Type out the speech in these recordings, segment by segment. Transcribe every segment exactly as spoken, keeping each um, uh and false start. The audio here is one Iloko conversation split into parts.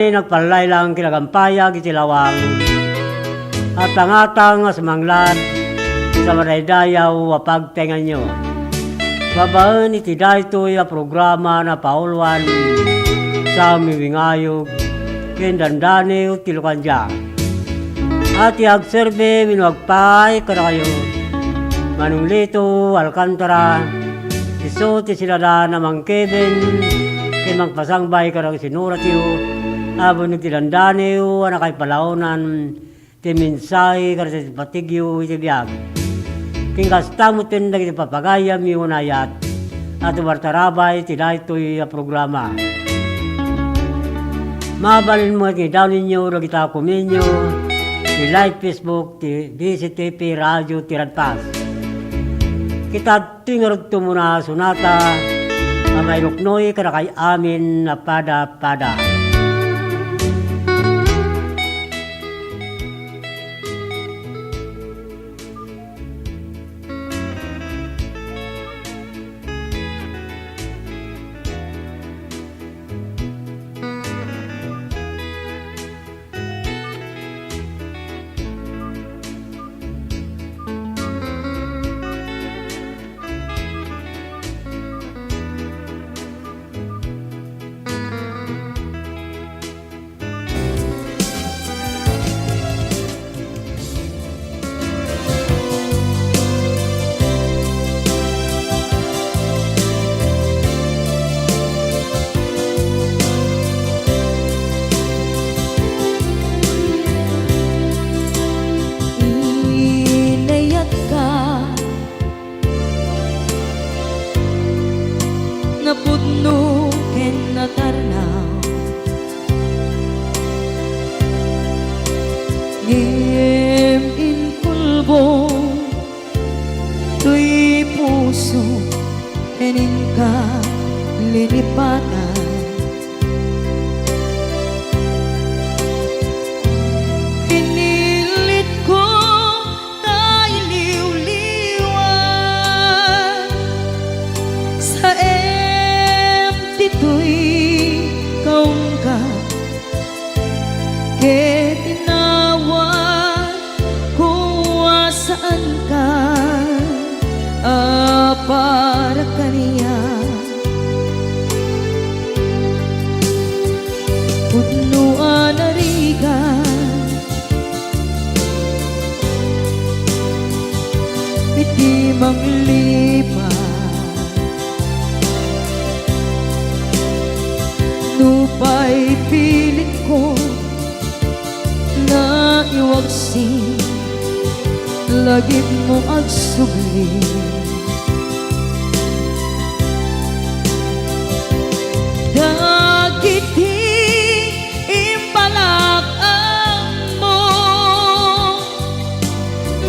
Nagpallaylang kinagampayag iti lawang, a pangatang a sumanglat iti madaydayaw a pagtaenganyo. Babaen iti daytoy a programa, napauluan Sammy Wingayog ken Dandaniw ti Lucandia. A ti agserbi wenno agpaay kadakayo, Manong Lito Alcantara, isu ti sinadan a mangkeben ken mangpasangbay kadagiti sinuratyo a benneg ti dandaniw a nakaipalaonan ti mensahe kadagiti patigyo iti biag. Ken kasta metten dagiti papagayamyo nga naayat a tumartarabay ti daytoy a programa. Mabalin met nga idaonenyo dagita komenyo ti live Facebook ti B C T P Radio Tiradpas. Kita ti ngarud tumuna sunata a mairuknoy kadakay amin a pada-pada. Inayatka nga pudno ken natarnaw. Ngem inkulbong toy puso ken inka linipatan. Pinilitko nga iliwliwan, saem ditoy kaungka, ket inawat ko a saanka a para kaniak. Pudno a narigat iti manglipat. Nupay pilitko nga iwaksi, lagipmo agsubli. Dagiti imbalak-ammo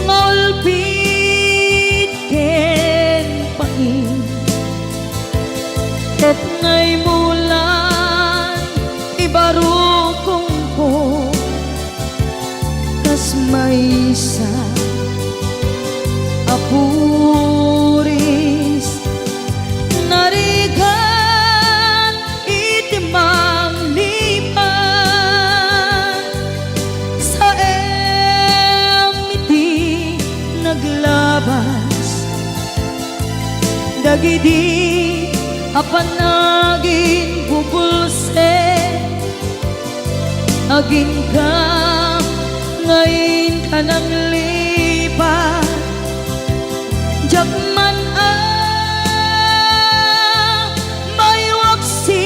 nga ulpit ken pain, ket nga imulan ibarukongko kas maysa a puris. Narigat iti manglipat, saem iti naglabas dagidi a panaginbubulsek. Aginka nga inka nanglipat, diak man a maiwaksi.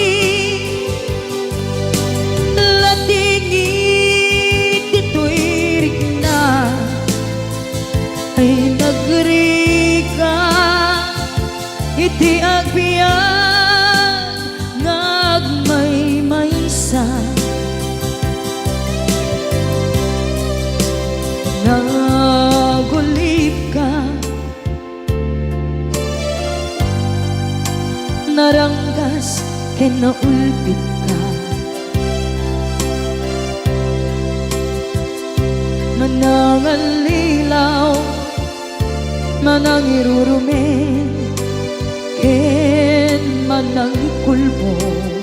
Lating iti tuirikna ay nagrigat iti agbiag nga agmaymaysa. Nagulipka, naranggas ken naulpitka. Manangallilaw, manangirurumen, ken manangikulbong.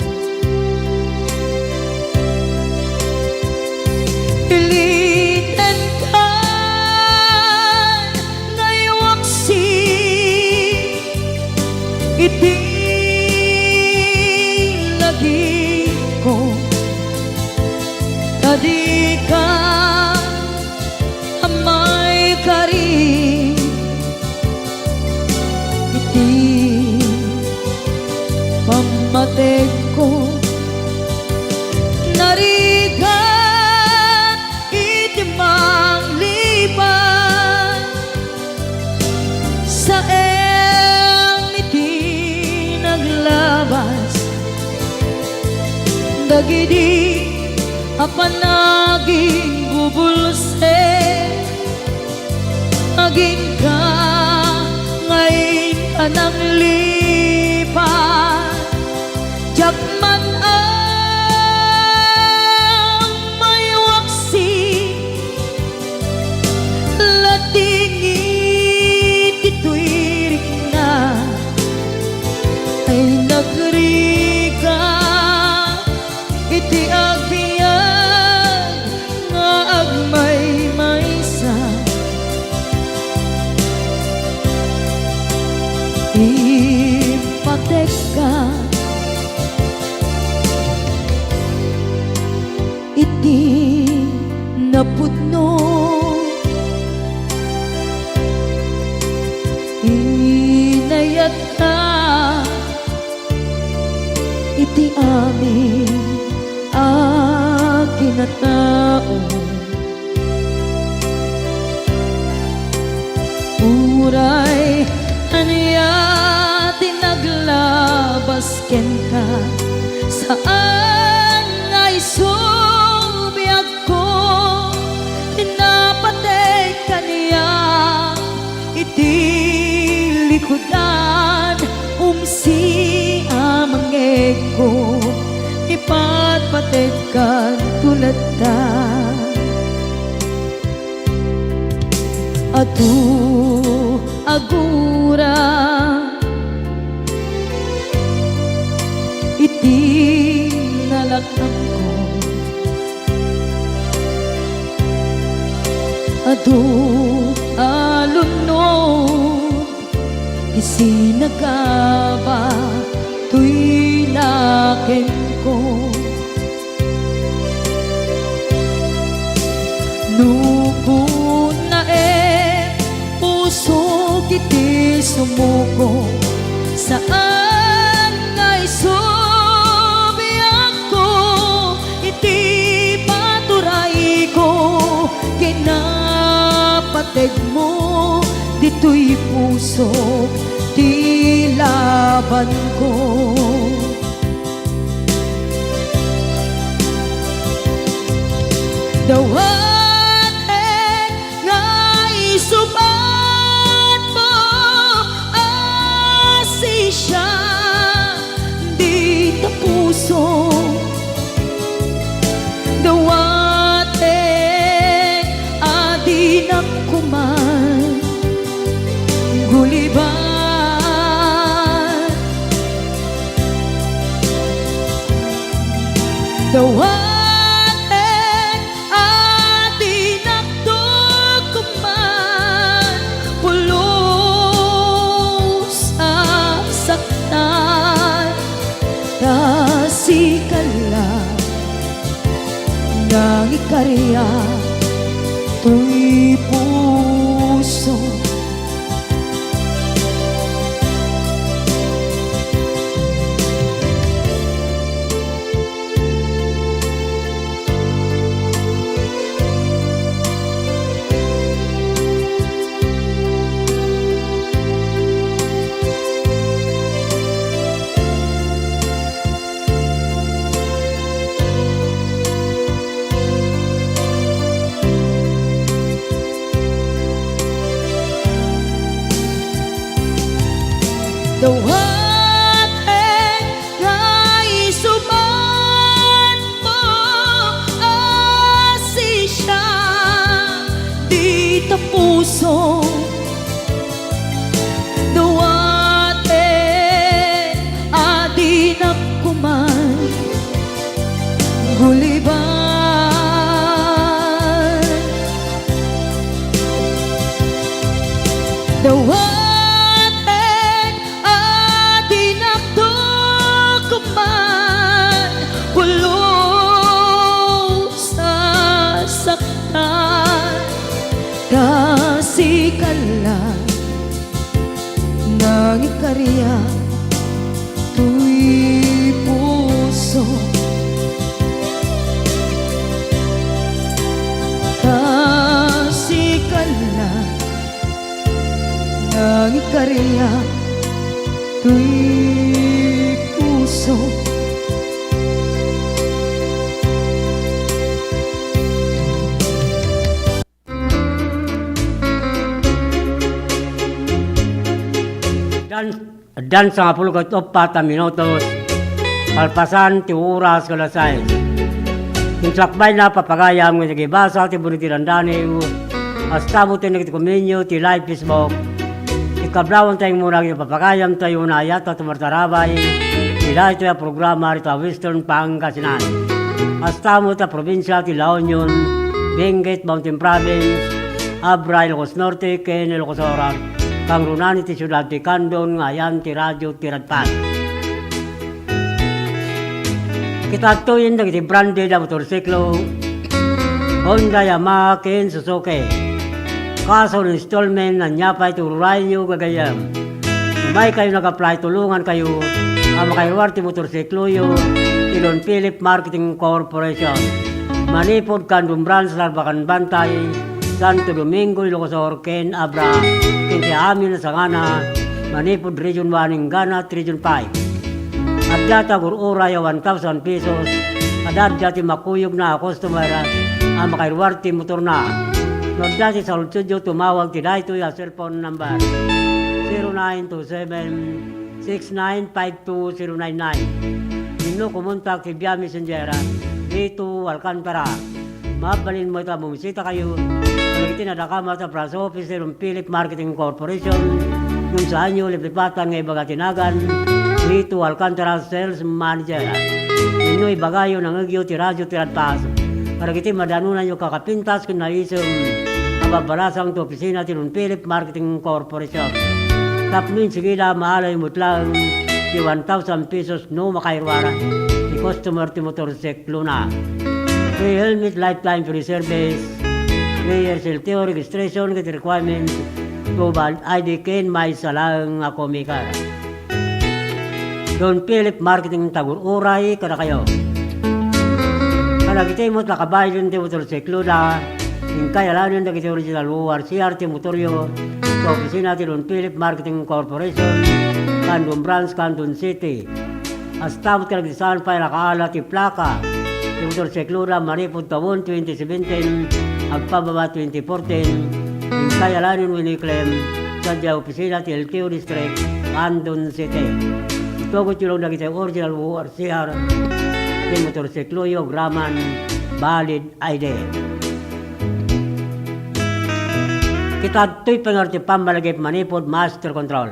Ilitenkan nga iwaksi iti lagipko, ta dika a maikari iti pammategko. Narigat iti manglipat, saem iti naglabas dagidi a panagingbubulsek. Agingga nga inka nanglipat, diak man a maiwaksi, ladingit ditoy rikna ay nagrigat iti agbiag nga agmaymaysa. Impategka iti napudno, inayatka iti amin a kinatao. Uray ania ti naglabas kenka, saan nga isu biagko, pinapateg kaniak iti likudan, umsi a mangegko, ipatpategkanto latta. Adu a gura iti nalaknangko. Adu a lunod ti sinagaba toy nakenko. No kunaem, pusok iti sumuko, saan nga isu biagko iti paturayko, kinapategmo ditoy pusok ti labanko. Dawatek nga isubatmo a sisya dita puso. Dawatek a dinak koman gulibat. Dawatek a dinak koman pulos a saktan, ta sika la nga ikariak toy puso. Nangikaria toy puso, ta sika la. Nangikaria toy puso. Dan, dan sangapulo ket uppat a minutos, kalpasan ti oras ket alas sais. Insakbayna, papagayam, nga nagibasa ti Boletin ti Dandaniw, kasta met ti nagtikumenyo ti live Facebook. Ti kablawentayo muna iti papagayamtayo, naayat a tumartarabay iti daytoy a programa dita Western Pangasinan. Kasta met a probinsia ti La Union, Benguet, Mountain Province, Abra, Ilocos Norte, ken Ilocos Sur, kangrunaan iti siudad ti Candon nga ayan ti Radio Tiradpan. Kita adtoyen dagiti branded a motorsiklo, Honda, Yamaha, ken Suzuki. Cash or installment, ania pay ti ururayenyo, gagayyem. Umaykayo nag-apply, tulongankayo a makairuar ti motorsikloyo ti Don Philip Marketing Corporation. Manipud Candon Branch, Larbacan Bantay, Santo Domingo, Ilocos Sur, ken Abra, ken ti amin a sangana, manipud Region one inggana ti Region five. Adda ti agur-uray a one thousand pesos, kada adda ti makuyogna a customer a makairuar ti motorna. No adda ti saludsodyo, tumawag ti daytoy a cellphone number, zero nine two seven, six nine five two zero nine nine. Wenno kumontak iti via Messenger, Lito Alcantara. Mabalin met a bumisitakayo kadagiti nadakamat a branch office ti Don Philip Marketing Corporation. Ngem saanyo liplipatan nga ibaga ti nagan, Lito Alcantara, Sales Manager. Wenno ibagayo, nangngegyo ti Radio Tiradpas kadagiti madanonanyo a kakapintas ken naisem a babbalasang ti opisina ti Don Philip Marketing Corporation. Tapno insigida, maalayo met laeng ti one thousand pesos no makairuar ti customer ti motorsiklona. Free helmet, lifetime free service, free L T O registration ket requirements, to valid I D ken maysa laeng a co-maker. Don Philip Marketing, tagur-uray kadakayo. Kadagiti met a kabaelon ti motorsikloda, inkay alaenen dagiti original O R C R ti motoryo iti opisina ti Don Philip Marketing Corporation, Candon Branch, Candon City. Kasta met kadagiti saan pay a nakaala ti plaka ti motorsikloda manipud tawen twenty seventeen agpababa twenty fourteen, inkay alaenen wenno i-claim sadiay opisina ti L T O District, Candon City. Itugotyo lang dagiti original O R C R ti motorsikloyo agraman valid I D. Kita adtoy pay ngarud ti pammalagip manipud master control.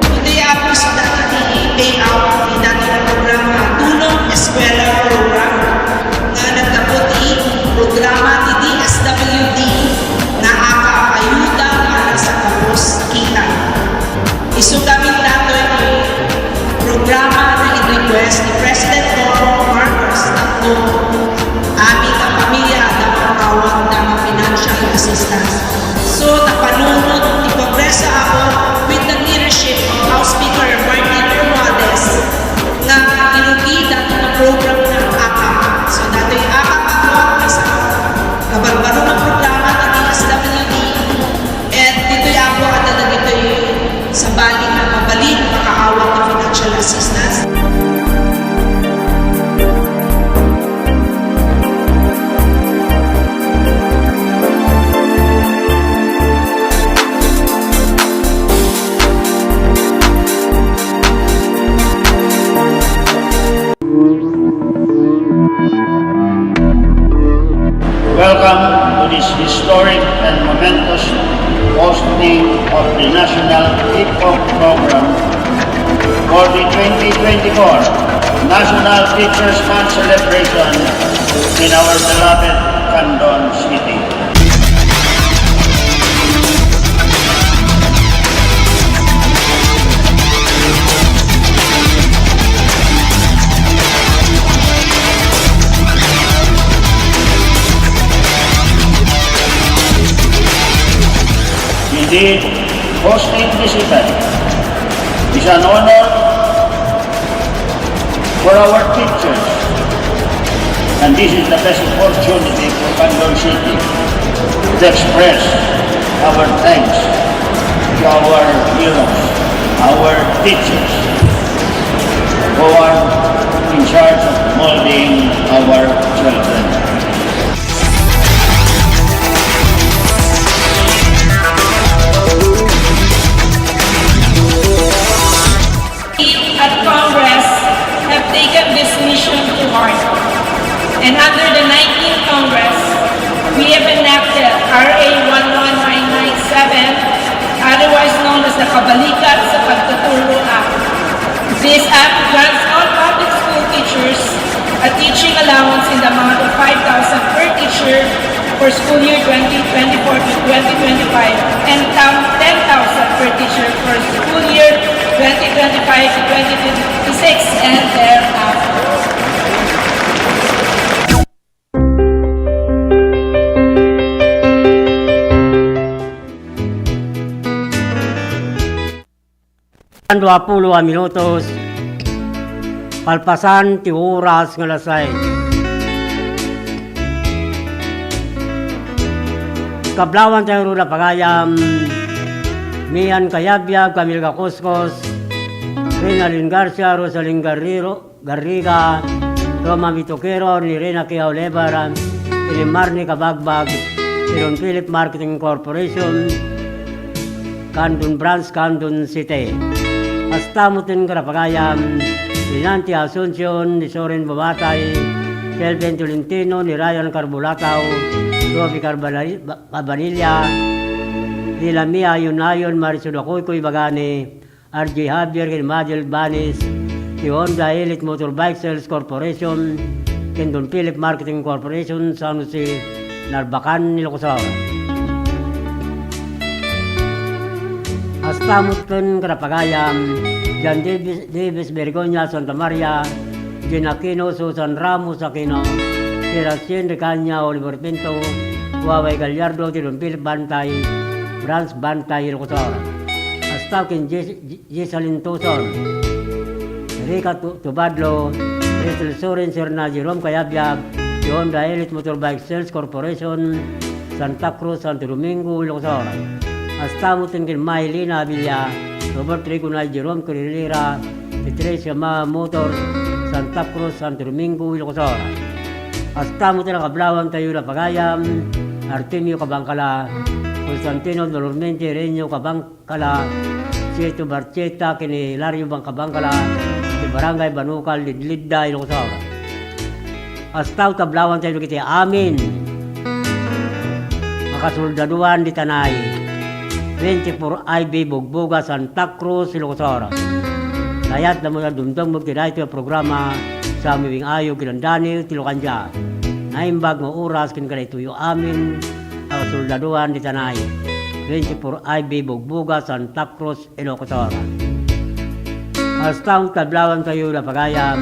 Today, Apo, sa dati ti payout ti dati nga programa, Tulong Eskwela Program, nga naggapu ti programa ti D S W D nga AKAP, Ayuda para sa Kapos Kita. Isu gamin datoy ti programa nga in-request ni President Bongbong Marcos tapno amin a pamilya adda makaawat nga financial assistance. So, napanunot ti Kongreso, Apo, with the leadership of House Speaker Martin Romualdez, nga inugi datoy nga program nga AKAP. So, datoy AKAP, Apo, isa kabarbaro nga programa ti D S W D. And ditoy, Apo, adda dagitoy sabali nga mabalin makaawat ti financial assistance. Welcome to this historic and momentous hosting of the National Hip Hop Program for the twenty twenty-four National Teachers Month celebration in our beloved Candon City. Indeed, hosting this event is an honor for our teachers, and this is the best opportunity for Candon City to express our thanks to our heroes, our teachers, who are in charge of molding our children. At Congress have taken this mission to heart. And under the nineteenth Congress, we have enacted R A one one nine nine seven, otherwise known as the Kabalikat sa Pagtuturo Act. This act grants all public school teachers a teaching allowance in the amount of five thousand per teacher for school year twenty twenty-four to twenty twenty-five and tam-, ten thousand per teacher for school year twenty twenty-five to twenty twenty-six and thereafter. Duapulo a minutos, kalpasan ti oras nga alas sais. Kablawan tayo runa pagayam, Mian Kayabyab, Camille Gakuskus, Rinalyn Garcia, Rosalyn Guerrero, Garriga, Roma Vitoquero, ni Rena Kiao Lebar, ni Marnie Kabagbag, ni Don Philip Marketing Corporation, Candon Branch, Candon City. Kasta met ti karapagayam, ni Nanti Asuncion, ni Soren Bumatay, Kelvin Tolentino, ni Ryan Carbulataw, Sophie Carbala-, Ba-, Cabanilla, ni Lamia Ayunayon, Marisol Akoykoy Bagani, R J Javier ken Madel Banis, ti Honda Elite Motorbike Sales Corporation, ken Don Philip Marketing Corporation, San Jose, Narbacan, Ilocos Sur. Kasta met ken karapagayam, John Davis, Davis Bergonia, Santa Maria, Jean Aquino, Susan Ramos Aquino, Serafin Recaña, Oliver Pinto, Waway Gallardo, ti Don Philip Bantay, Branch Bantay, Ilocos Sur. Kasta ken Jis-, Gi-, Gisalintoson, Rica Tu-, Tubadlo, Rachel Soren, Serna Jerome Cayabyab, ti Honda Elite Motorbike Sales Corporation, Santa Cruz, Santo Domingo, Ilocos Sur. Kasta met ken Maylina Abilla, Robert Rigonay, Jerome Carrilera, ti Tres Yamaha Motors, Santa Cruz, Santo Domingo, Ilocos Sur. Kasta met ti nakablawan tayo napagayam, Artemio Cabangcala, Constantino Dolormente, Renyo Cabang-, Kala, Sito Barcheta, ken ni Hilario Bangkabangkala, ti Barangay Banukal, Lidlidda, Ilocos Sur. Kasta met kablawan tayo dagiti amin a kasoldaduan diay tanay. Twenty-four I B Bugboga, Santa Cruz, Ilocos Sur. Kayatna met a dumdumngeg ti daytoy a programa, Sami Wing Ayo, Kilandani, ti Lukandia. Naimbag nga oras ken kadaytoy amin a kasoldaduan diay tanay. Twenty-four I B Bugboga, Santa Cruz, Ilocos Sur. Kasta met kablawan tayo napagayam,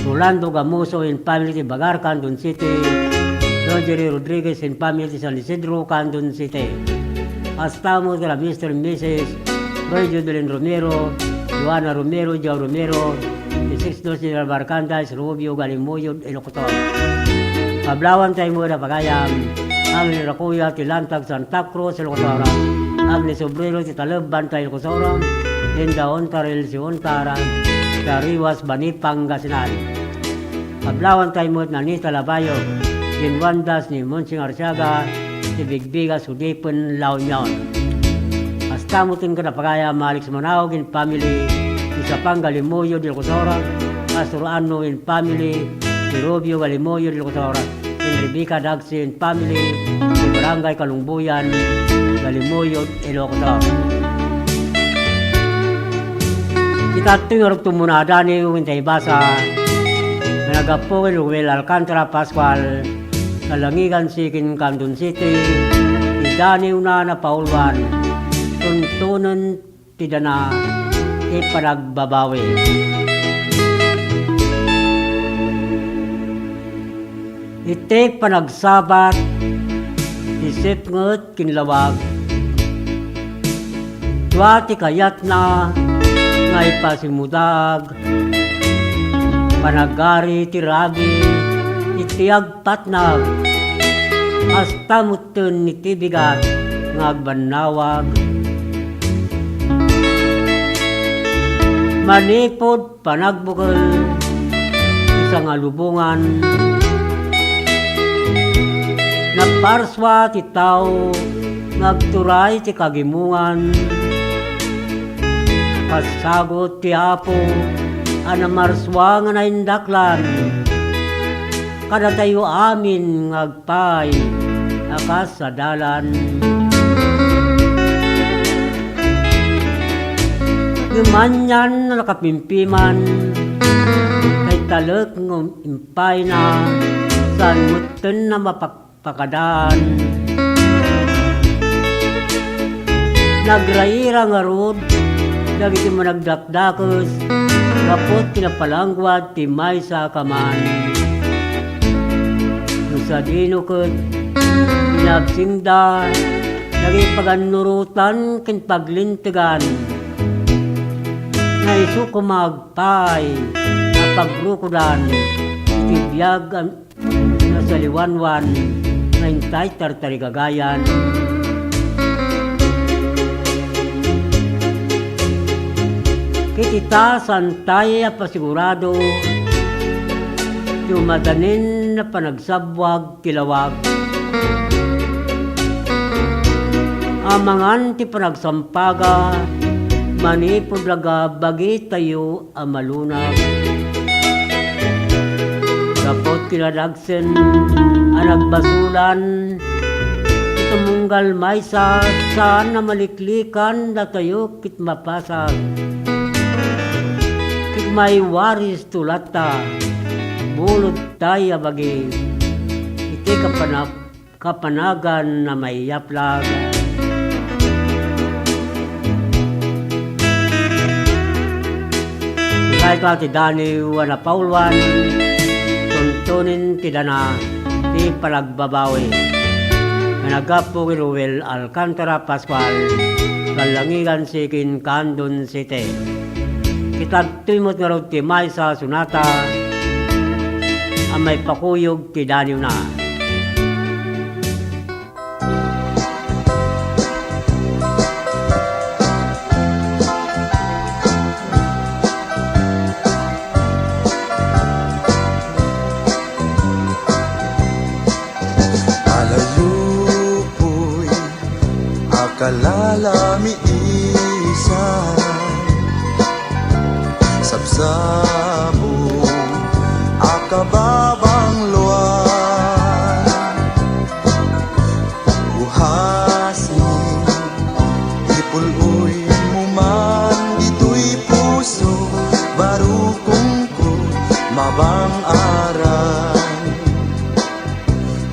Rolando Gamuso and family ti Bagar, Candon City, Rogeri Rodriguez and family ti San Isidro, Candon City. Kasta met ken Mister and Missus Roy Judelin Romero, Joanna Romero, Joe Romero, ti Sixto General Barangay, Rubio, Galimuyod, Ilocos Sur. Kablawan tayo met napagayam, Angel Rakuya ti Lantag, Santa Cruz, Ilocos Sur. Agnes Obrero ti Taleb, Bantay, Ilocos Sur. Linda Ontar, Elsie Ontar, Tariwas, Bani, Pangasinan. Kablawan tayo met ni Anita Labayo, Jean Wandas, ni Monsing Arsiaga, ti Bigbigas, Hudipen, La Union. Kasta met ken napagayam, Alex Manaog and family, ti Sapang, Galimuyod, Ilocos Sur, Pastor Anno and family, ti Rubio, Galimuyod, Ilocos Sur, ken Rebecca Dagsin family ti Barangay Kalungboyan, Dalimuyog, Ilocos Sur. Ita ditoy ngarud ti umuna a daniw nga ibasa nga naggapu ken Ruel Alcantara Pascual, Kalangigan City ken Candon City, ti daniwna a napauluan, Tuntunen ti Dana ti Panagbabawi. Iti panagsabat ti sipnget ken lawag, dua ti kayatna nga ipasimudag, panagari ti rabii iti agpatnag, kasta metten iti bigat nga agbannawag. Manipud panagbukel ti sangalubongan, naparsua ti tao nga agturay ti kagimongan. Passagut ti Apo a namarsua nga naindaklan kadatayo amin nga agpay a kas adalan. Ngem anian a nakapimpiman, naitalek nga impayna, saan metten a mapakpakadaan. Nagraira ngarud dagiti managdakdakes gapu ti napalangguad ti maysa a kaman. No sadino ket inabsengda dagiti pagannurotan ken paglintegan nga isu koma agpay a pagrukodan iti biag a nasaliwanwan nga intay tartarigagayan. Ket ita, saantay a pasigurado ti umadanin a panagsabwag ti lawag. Amangan ti panagsampaga manipud raga bagitayo a malunag. Gapu ti nadagsen a nagbasolan, ti tumunggal maysa, saan a maliklikan datayo ket mapasag. Ket maiwaris to latta, bulodtay a bagi iti kapanap-, kapanagan a maiyaplag. Dayta ti daniw a napauluan, Tuntunen ti Dana ti Panagbabawi, nga naggapu ken Ruel Alcantara Pascual, Kalangigan City, Candon City. Ket adtoy met ngarud ti maysa a sonata a maipakuyog ti daniwna. Alayupoy a kalalamiisan, sabsabo a kababangloan, buhasni ipul-oymo man ditoy puso, barukongko, mabang-aran.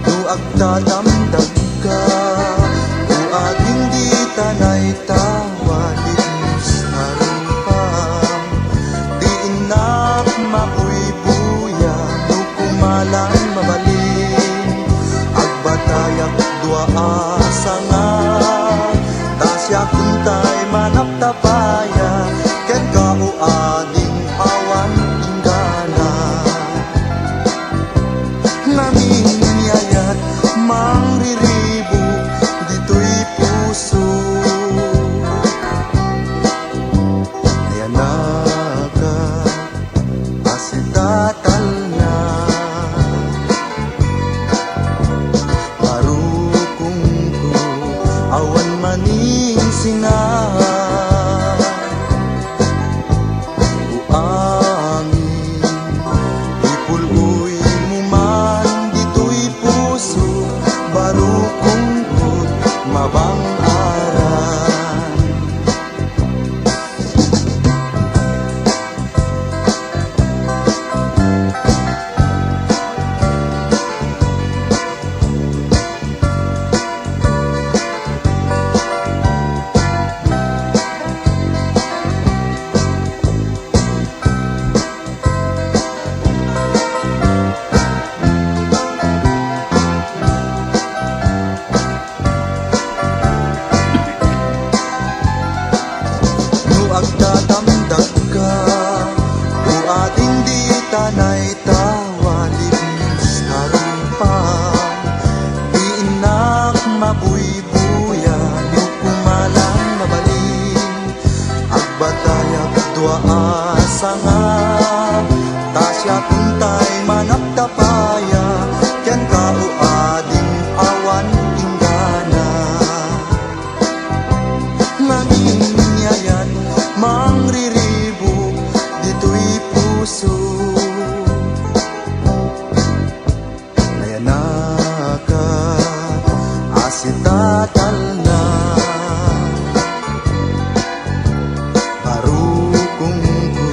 No agtatamdagka, o ading dita naitawa ti Dios a rupam, dinak mabuybuya no kumalan mabalin. Agbatayak dua a sanga, ta siak intay manaptapaya kenka, o ading awan inggana. Nangingiyayat, mangriribuk ditoy puso. Ayanaka a sitatalna. Barukongko, awan maningsina. Agdadamdagka, o ading dita naitalib nga rumpa. Dinak mabuybuya no kumalan mabalin. Agbatayak dua a sanga, ta siakon tay managtapaya, kenka o ading awan inggana. Nangingyayan, mangriribuk ditoy puso. Nayanaka a sitatalna. Barukongko,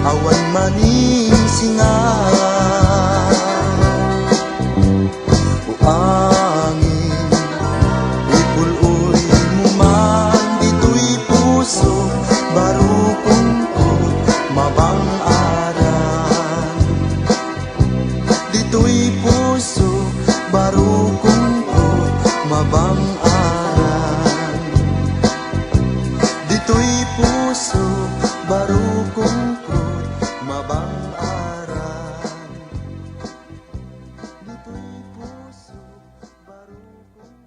awan maning singa. O angin, ipul-oymo man ditoy puso, barukongko, mabang-aran. Ditoy puso, barukongko, mabang-aran. Ditoy puso, barukongko, mabang-aran. Ditoy puso, barukongko.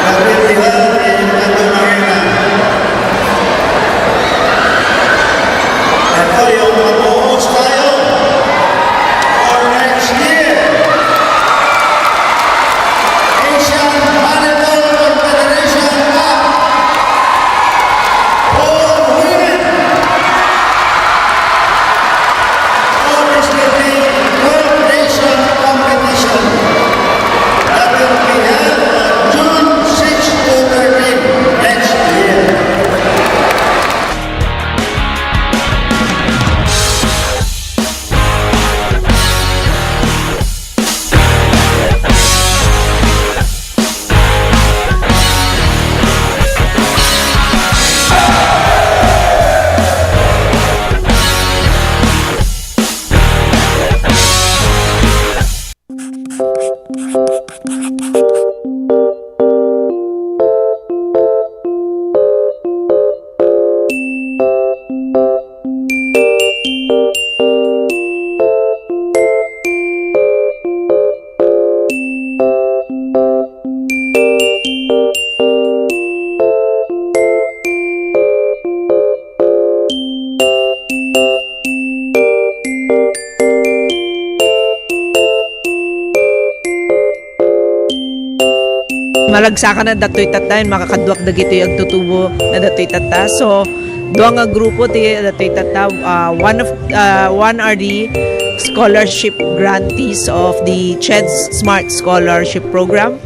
Gabriel Pilar, Impact Arena. And for your proposed style for next year, Asian Volleyball Confederation Cup for women. All this will be twelve nation competition that will be held on June six to thirteen next year. Malagsakan a datoy tatta, makakaduak dagitoy agtutubo na datoy tatta. So, dua nga grupo ti datoy tatta, ah, one of, ah, one are the scholarship grantees of the CHED Smart Scholarship Program.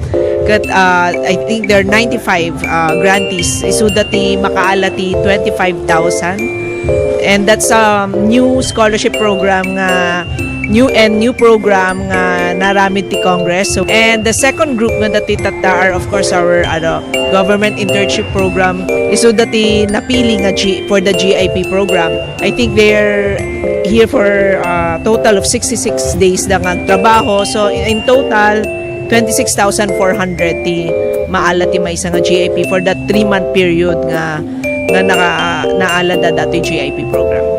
Ket, uh, I think there are ninety-five, uh, grantees. Isuda ti makaala ti twenty-five thousand. And that's a new scholarship program nga, new and new program nga naaramid ti Congress. So, and the second group nga dati tatta are, of course, our, ano, government internship program. Isuda ti napili nga G-, for the G I P program. I think they're here for a total of sixty-six days da nga trabaho. So, in, in total, twenty-six thousand four hundred ti maala ti maysa nga G I P for that three-month period nga, nga naka-, naala da dati G I P program.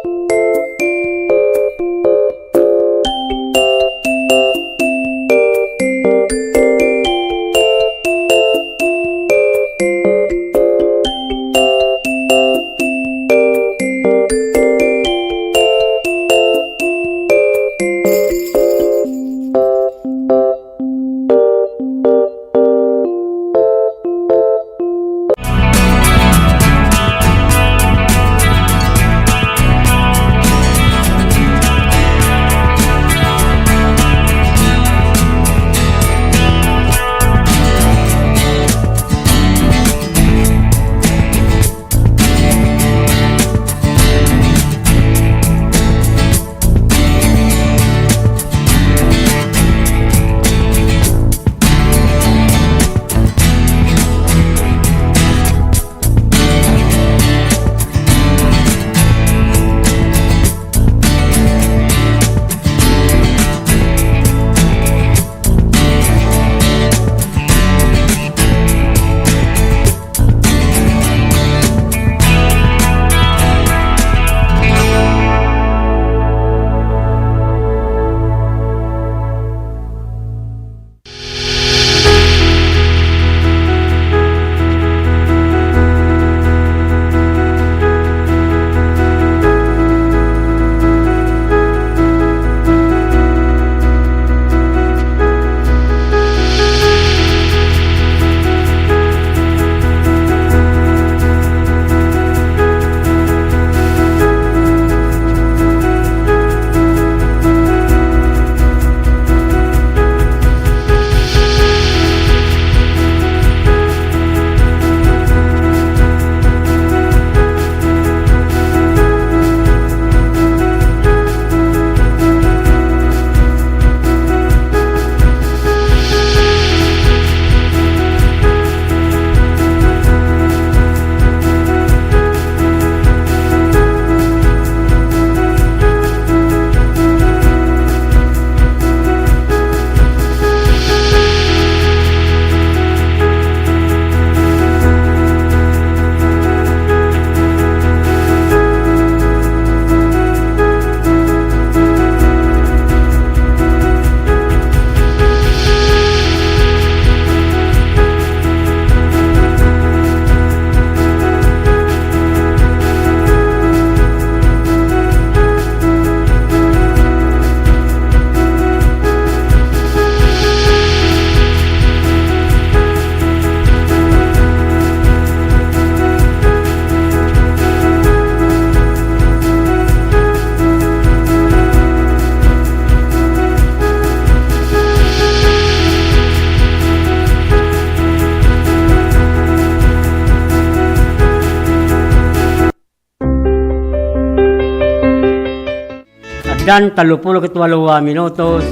Addan tallopulo ket walo a minutos,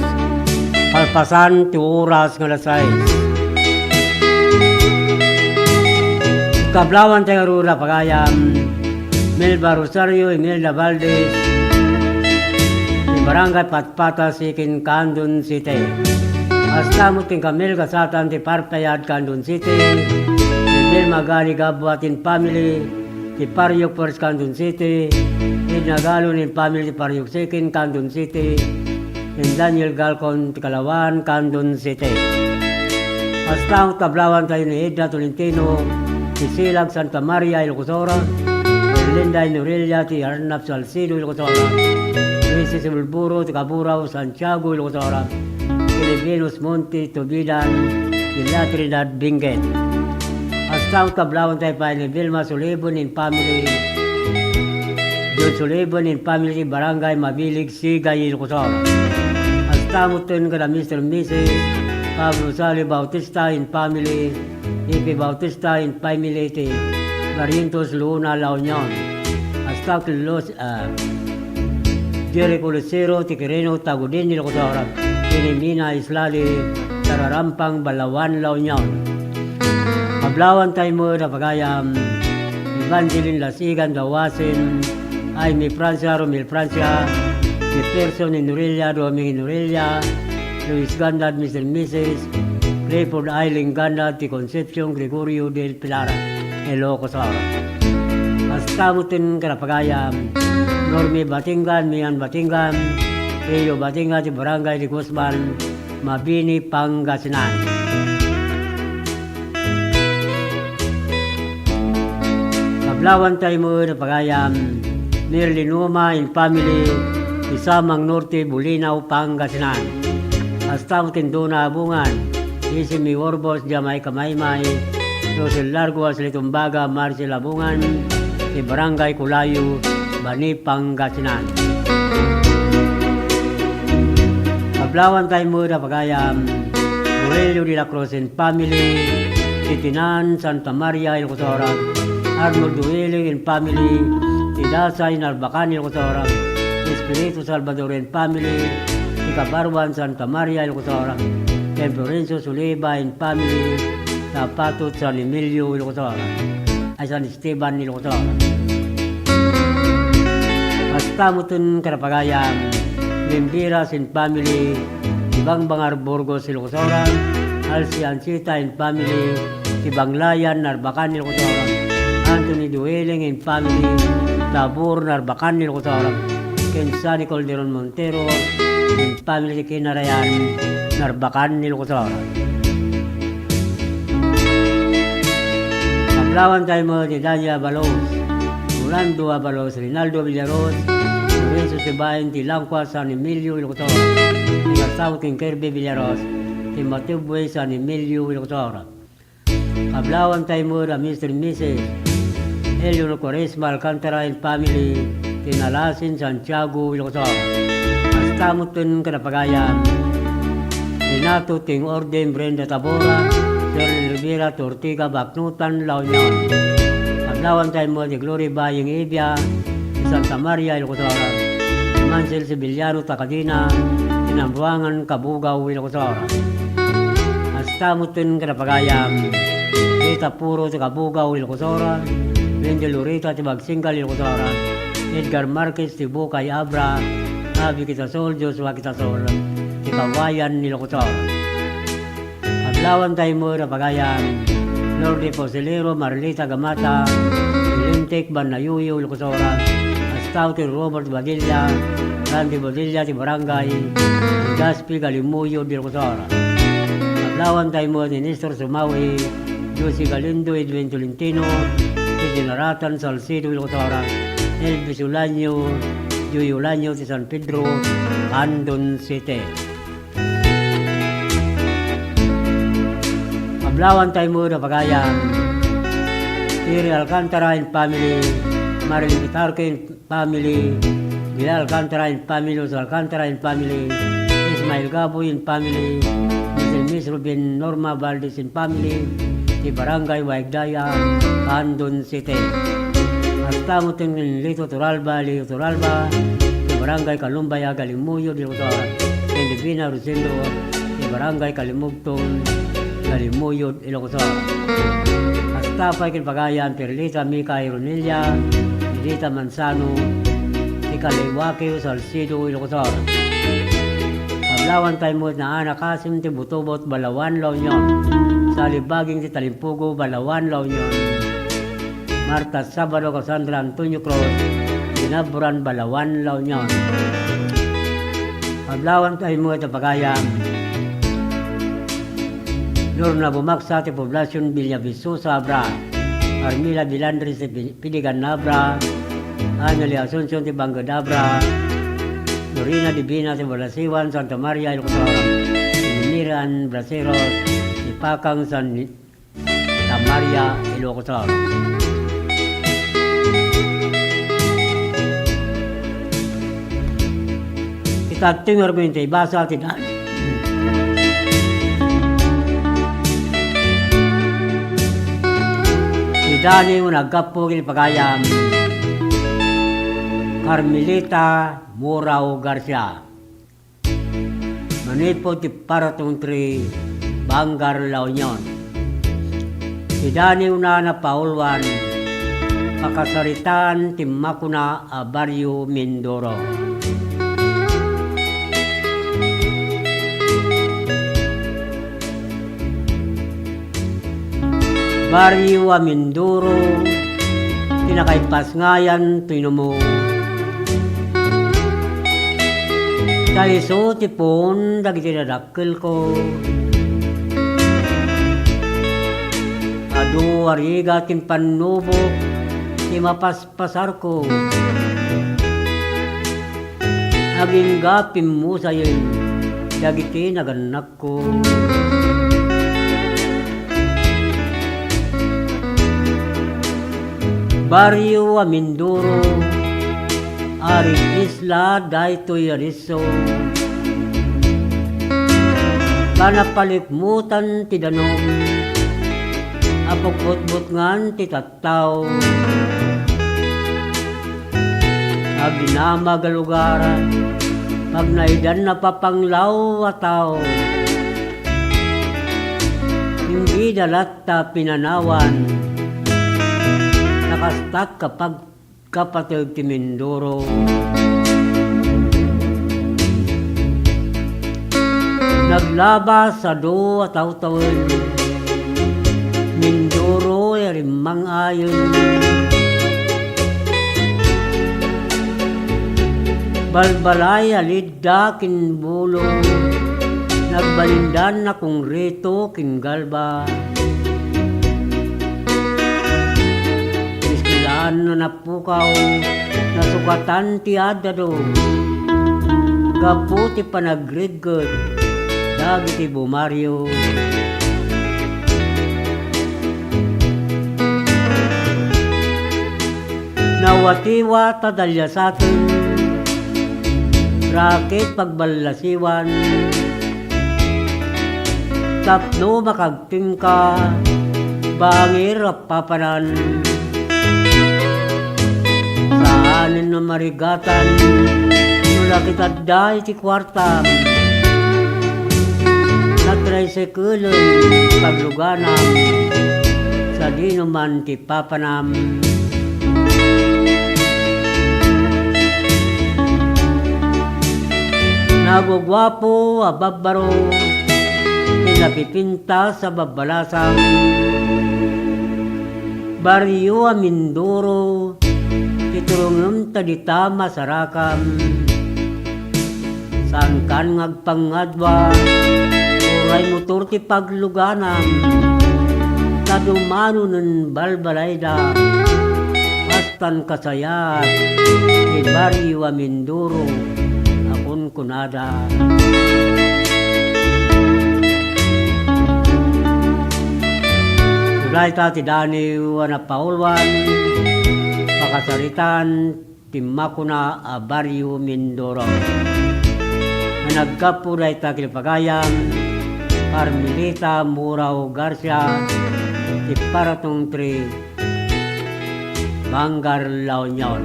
kalpasan ti oras nga alas sais. Kablawanta ngarud a pagayam, Melba Rosario, Imelda Valdez, ti Barangay Patpata, Siquin, Candon City. Kasta met ken Camille Gasatan ti Parpayad, Candon City, ni Vilma Gali Gabuatin family, ti Pariok First Candon City, Edna Galon and family ti Pariok Second Candon City, and Daniel Galcon ti Kalawan, Candon City. Kasta met kablawanta ni Edna Tolentino, ti Silag Santa Maria, Ilocos Oriental, and Linda and Aurelia ti Arnap Salcedo, Ilocos Oriental, Luis Sebulburo ti Kaburao, Santiago, Ilocos Oriental, ken ni Venus Monte, Tubidan, ti La Trinidad, Benguet. Kasta met kablawanta pay ni Vilma Sulibon and family, John Sullivan and family ti Barangay Mabilig, Sigay, Ilocos Sur. Kasta metten kada Mister and Missus Pablo Sali Bautista and family, Epe Bautista and family ti Barrientos, Luna, La Union. Kasta ken Los, ah, Jericho Lucero ti Quirino, Tagudin, Ilocos Sur. Ken ni Mina Islali, Tararampang, Balaoan, La Union. Kablawanta met a pagayam, Evangeline Lasigan Dawasin, Jaime Francia, Romel Francia, Jefferson Inorella, Doming Inorella, Luis Gandad, Mister and Missus Clifford Eileen Gandad, ti Concepcion Gregorio del Pilar, Ilocos Sur. Kasta metten kada pagayam, Normi Batingan, Mian Batingan, Rio Batingan, ti Barangay de Guzman, Mabini, Pangasinan. Kablawanta met a pagayam, Merlin Uma and family, ti Samang Norte, Bolinao, Pangasinan. Kasta metten Dona Abungan, Isimi Orbos, Jamaica Maymay, Rosel Larguas, Litumbaga, Marcel Abungan, ti Barangay Culayo, Bani, Pangasinan. Kablawanta met a pagayam, Aurelio de la Cruz and family, ti Tinan, Santa Maria, Ilocos Sur, Arnold Dueling and family, ti Dasay, Narbacan, Ilocos Sur, Espiritu Salvador and family, ti Kabaruan, Santa Maria, Ilocos Sur, ken Florencio Suliba and family, Tapatot, San Emilio, Ilocos Sur. Ay, San Esteban, Ilocos Sur. Kasta metten kada pagayam, Limbiras and family, ti Bangbangar, Burgos, Ilocos Sur, Alci Ancita and family, ti Banglayan, Narbacan, Ilocos Sur, Anthony Dueling and family, Tabor, Narbacan, Ilocos Sur, ken Sunny Calderon Montero and family, ti Kinarayan, Narbacan, Ilocos Sur. Kablawanta met ni Dania Abalos, Rolando Abalos, Rinaldo Villaros, Lorenzo Sibayan, ti Langkua, San Emilio, Ilocos Sur. Ti Gastao ken Kirby Villaros, ti Matubwe, San Emilio, Ilocos Sur. Kablawanta met a Mister and Missus Eleanor Cuaresma Alcantara and family, ti Nalasin, Santiago, Ilocos Sur. Kasta metten kada pagayam, Renato Ting Orden, Brenda Tabora, Shirley Rivera, Ortiga, Baknutan, La Union. Kablawanta met ni Glory Baying Evia, ti Santa Maria, Ilocos Sur. Mansel Sevillano Tacadina, ti Nambuangan, Cabugao, Ilocos Sur. Kasta metten kada pagayam, Rita Puro ti Cabugao, Ilocos Sur, Wendy Lorita ti Bagsinggal, Ilocos Sur, Edgar Marquez ti Bukay, Abra, Abby Quitasol, Joshua Quitasol ti Cauayan, Ilocos Sur. Kablawanta met a pagayam, Lourdes Posilero, Marlita Gamata, Lintik, Banayuyo, Ilocos Sur, Kasta ti Robert Badilla, Randy Badilla ti Barangay Legazpi, Galimuyod, Ilocos Sur. Kablawanta met ni Nestor Sumawi, Josie Galindo, Edwin Tolentino, ti Dinaratan, Salcedo, Ilocos Sur, Elvis Olaño, Joy Olaño ti San Pedro, Candon City. Kablawanta met a pagayam, Terry Alcantara and family, Marilyn Pitarque and family, Bilal Alcantara and family, Jose Alcantara and family, Ismael Gaboy and family, Mister and Miss Ruben Norma Valdez and family, ti Barangay Waigdaya, Candon City. Kasta metten ni Lito Toralba, Leo Toralba, ti Barangay Kalumbaya, Galimuyod, Ilocos Sur, ken Divina Rosendo, ti Barangay Kalimugtong, Galimuyod, Ilocos Sur. Kasta pay ken pagayam, Perlita Mica Ironilla, Perlita Manzano, ti Kaliwakio, Salcedo, Ilocos Sur. Kablawanta met ni Ana Kasim ti Butobot, Balaoan, La Union. Sally Baging ti Talimpugo, Balaoan, La Union. Marta Sabado, Cassandra Antonio Cruz, Binaburan, Balaoan, La Union. Kablawanta met a pagayam, Lorna Bumaksa ti Poblacion, Villavicosa, Abra. Carmela Bilandres ti Pi-, Piligan, Abra. Annalie Asuncion ti Bangked, Abra. Lorena Divina ti Balasiwan, Santa Maria, Ilocos Sur. Miriam Braceros ti Pakang, San Santa Maria, Ilocos Sur. Ita ti ngarud nga ibasa ti Daniel. Ti Daniel nga naggapu iti pagayam, Carmelita Murao Garcia. Manipud ti Paraton three, Vanguard, La Union. Ti Daniel nga napauluan, pakasaritaan ti makuna a Barrio Mindoro. Barrio a Mindoro, ti nakaipasngayan toy numo. Ta isu ti puon dagiti nadakkelko. Adu a rigat ti impannubok ti mapaspasarko. Agingga pimmusayen dagiti nagannak ko. Barrio a Mindoro, aring isla daytoy a disso. Kanapalikmutan ti danum, a pugbutbutngan ti tattao. Agdinamag a lugar, pagnaedan a papanglaw a tao. Inggida latta pinanawan, ta kastak a pagkapateg ti Mindoro. Naglabas adu a tawtawen, Mindoro a rimmang-ayen. Balbalay a lidda ken bulo, nagbalindan a konkreto ken galba. Disklaan a napukaw, nasukatan ti ad-adu. Gapu ti panagregget dagiti bumario. Nawatiwat a daliasaten, raket pagballasiwan, tapno makagtengka, bangir a papanan. Saanen a marigatan, no la ket adda iti kuartam. Natricyclen pagluganam, sadino man ti papanam. Naguguapo a babbaro, ti napipintas a babbalasang. Barrio a Mindoro, ti turongem ta dita masarakam. Saankan nga agpangadua, uray motor ti pagluganam. Ta dumanonen balbalayda, kastan kasayaat ti Barrio a Mindoro a kunkunada. Dayta ti Daniel a napauluan, pakasaritaan ti makuna a Barrio Mindoro. Nga naggapu dayta ken pagayam, Carmelita Murao Garcia, ti Paraton three, Vanguard, La Union.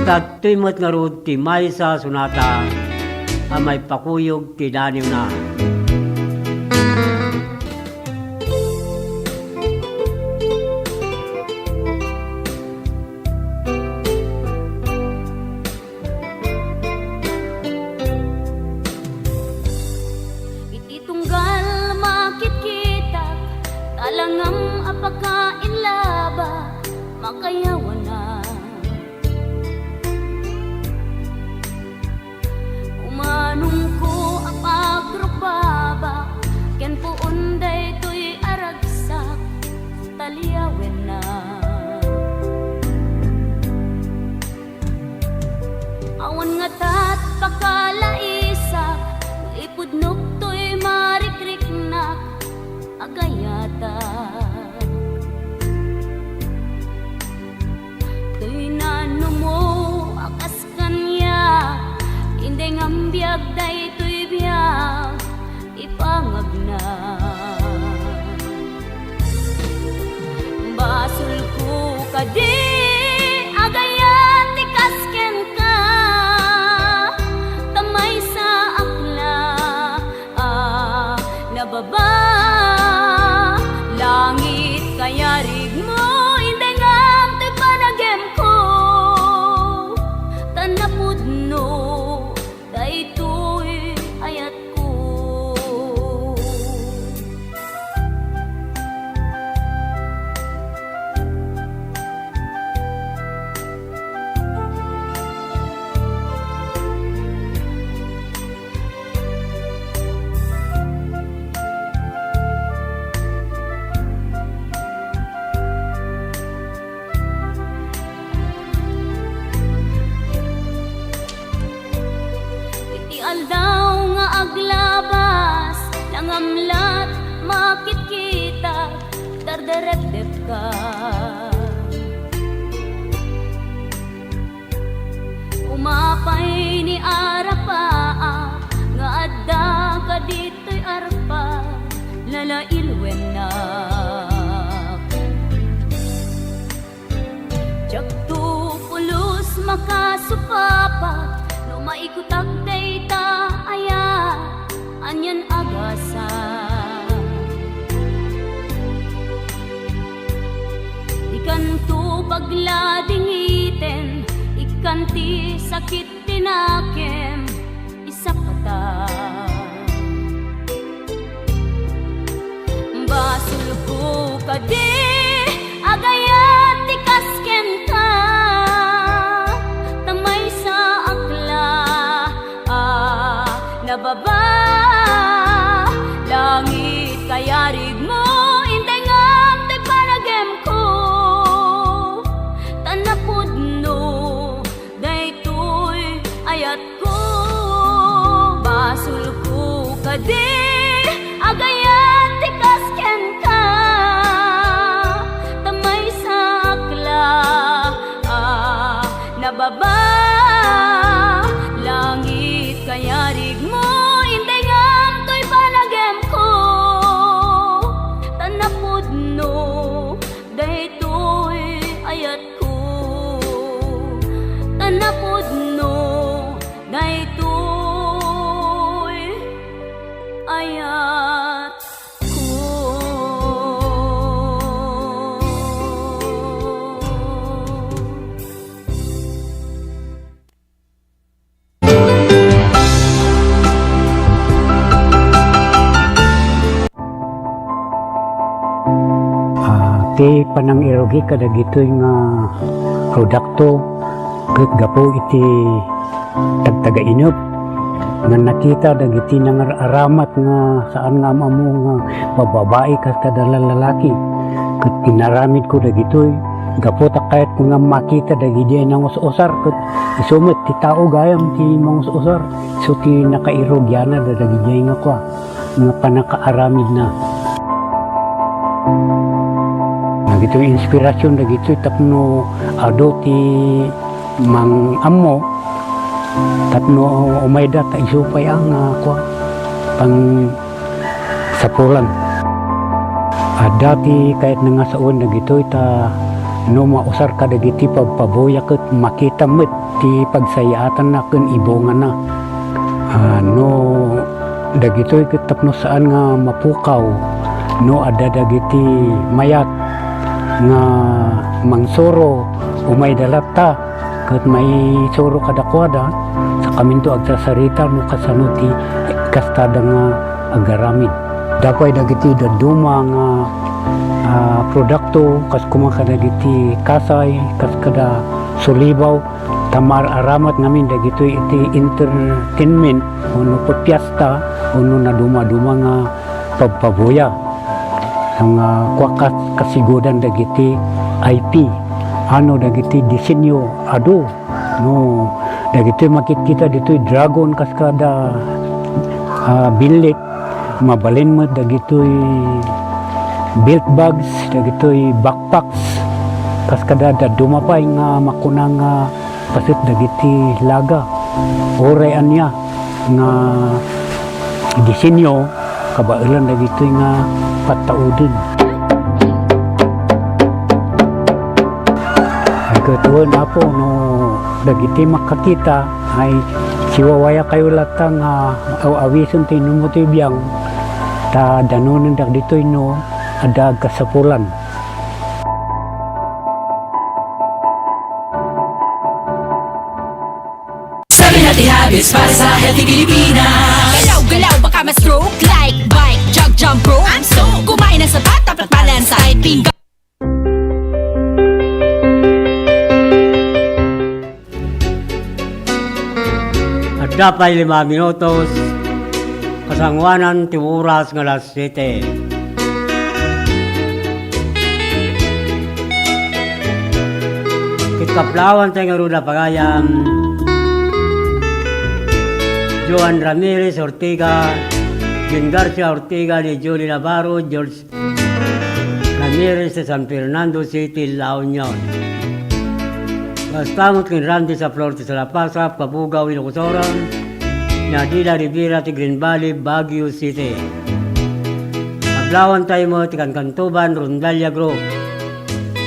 Ita daytoy met ngarud ti maysa a sonata a maipakuyog ti Danielna. Iti tunggal makitkitak, talangam a pakainlabak, makayawanak. Umanongko a pagrukbabak, ken puon daytoy a ragsak, ta liawennak. Awan ngatat pakalaisak, ipudnok toy marikriknak, agayatak. Toy nanumo a kas kaniak, Daytoy biag ti pangagna. Basolko kadi, agayat ti kas kenka, ta maysaak la a nababa. Langit, kayarigmo, indengam toy panagimko, ta napudno daytoy ayatko. Iti aldaw nga aglabas, nangamlat, makitkitak, dardarepdepka. Umapay ni Arapaak nga adda kaditoy arpa, lalailwennak. Diakto pulos makasupapat no maikutak dayta aya, anian a gasat. Dikanto pagladingiten, ikkan ti sakit ti nakem, isapata. Basolko kadi, agayat ti kas kenka, ta maysaak la a nababa. Langit, kayarigmo, indengam ti panagimko, ta napudno daytoy ayatko. Basolko kadi, agayat ti kas kenka, ta maysaak la a nababa. Langit, kayarigmo, indengam toy panagimko, ta napudno daytoy ayatko, ta napudno daytoy ayatko. Ah, ti panangirugi kadagitoy nga produkto ket gapu iti tagtagainep nga nakita dagiti nangar-aramat nga saan nga am-ammo nga bababai kas kada lalaki. Ket inaramidko dagitoy gapu ta kayatko nga makita dagidiay nangus-usar, ket isu met ti tao gayam ti mangus-usar. Isu ti nakairugianna dagiti nga kua, nga pannakaaramidna. Dagitoy inspirasyon dagitoy tapno adu ti mang-ammo tapno umayda ta isu pay a nga kua, pang sapulan. Adda ti kayatna nga sawen dagitoy ta no mausar kadagiti pabpabuya ket makita met ti pagsayaatanna ken ibungana. Ah, no dagitoy ket tapno saan nga mapukaw no adda dagiti mayat nga mangsuro, umayda latta ket maisuro kadakuada, sakaminto agsasarita no kasano ti kastada nga agaramid. Adda pay dagiti dadduma nga, ah, produkto, kas koma kadagiti kasay, kas kada sulibaw, ta maar-aramat ngamin dagitoy iti entertainment, wenno piesta, wenno nadumaduma nga pabpabuya. Nga kua kas-, kasigudan dagiti I P, ano dagiti disenyo adu, no, dagitoy makitkita ditoy dragon kas kada, ah, billit, mabalin met dagitoy belt bags, dagitoy backpacks, kas kada dadduma pay nga makuna nga paset dagiti laga, uray ania. nga disenyo, kabaelan dagitoy nga pattauden. Ay, ket wen, Apo, no dagiti makakita, ay, siwawayakayo latta nga aw-awisen ti inummo ti biang, ta danonen dagitoy no adda agkasapulan. Sabi na ti Habits para sa healthy Pilipinas. Galaw-galaw, baka ma-stroke. Like, bike, jog, jump rope. I'm so. Kumain ng sapat, dapat balansay. Pinggan. Adda pay lima minutos, kasangoanan ti oras nga alas siete. Ket kaplawan tayo ngarud a pagayam, Joan Ramirez Ortega, Jean Garcia Ortega, ni Julie Navarro, George Ramirez ti San Fernando City, La Union. Kasta met ken Randy Saflor ti Salapasap, Cabugao, Ilocos Sur, ni Adela Rivera ti Green Valley, Baguio City. Kaplawan tayo met ti Kankantuban Rondalia Group.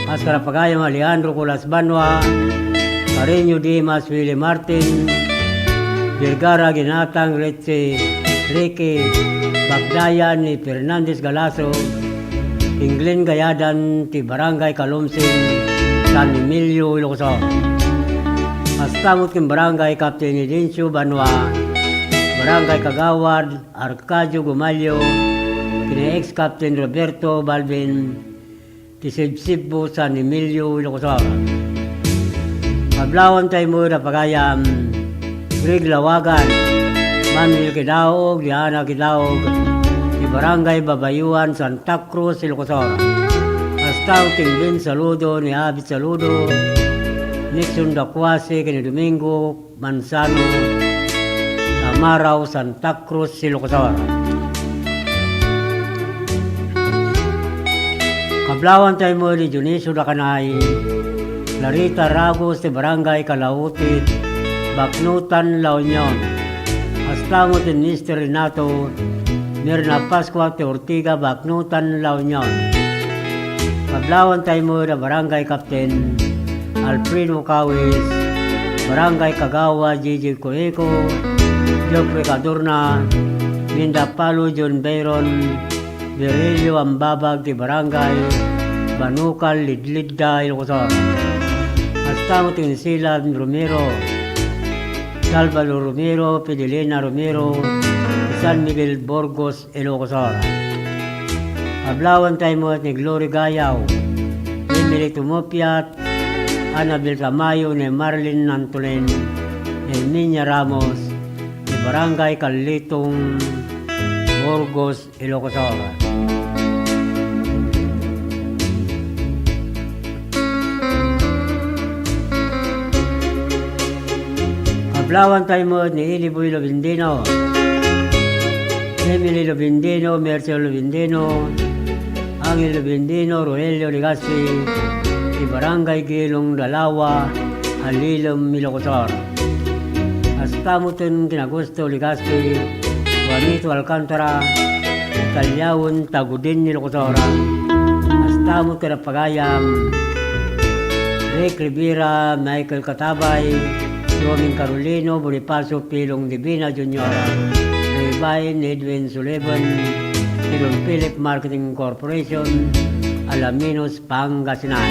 Askara pagayam Alejandro Colas Banua, Carreño Dimas, Willie Martin, Vergara Ginatang, Richie, Ricky, Bagdayan ni Fernandez Galaso, Inglin Gayadan ti Barangay Calumsin, San Emilio, Ilocos Sur. Kasta met ken Barangay Captain Edencio Banua, Barangay Kagawad Arcadio Gumalio, ken ni ex-Captain Roberto Balvin, ti Sibsibbo, San Emilio, Ilocos Sur. Kaplawan tayo met a pagayam, Greg Lawagan, Manuel Kidaog, Diana Kidaog, ti Barangay Babayuan, Santa Cruz, Ilocos Sur. Kasta met ken Vin Saludo, ni Abit Saludo, Nixon Dacuase, ken ni Domingo Manzano, Tamaraw, Santa Cruz, Ilocos Sur. Kaplawan tayo met ni Dionisio Dacanay, Clarita Ragos ti Barangay Calautit, Baknotan, La Union. Kasta met ni Mister Renato, Mirna Pascua ti Ortiga, Baknotan, La Union. Kaplawan tayo met a Barangay Captain Alfredo Cawis, Barangay Kagawad Gigi Coeco, Geoffrey Cadorna, Minda Palo, John Byron, Virilio Ambabag ti Barangay Banukal, Lidlidda, Ilocos Sur. Kasta met ni Sila Romero, Salvador Romero, Fidelina Romero, ti San Miguel, Burgos, Ilocos Sur. Kaplawan tayo met ni Glory Gayaw, Emily Tumupiat, Annabel Tamayo, ni Marlene Antolin, Herminia Ramos, ti Barangay Kalitong, Burgos, Ilocos Sur. Kaplawan tayo met ni Ili Boy Lobendino, Emily Lobendino, Mercio Lobendino, Angel Lobendino, Rogelio Legaspi, ti Barangay Gilong Dalawa, Alilem, Ilocos Sur. Kasta met ken Augusto Legaspi, Juanito Alcantara, Italiaon, Tagudin, Ilocos Sur. Kasta met ken a pagayam, Rick Rivera, Michael Catabay, Roming Carolino, Bonifacio Pilong Divina Junior, Ribay ni Edwin Sullivan, ti Don Philip Marketing Corporation, Alaminos, Pangasinan.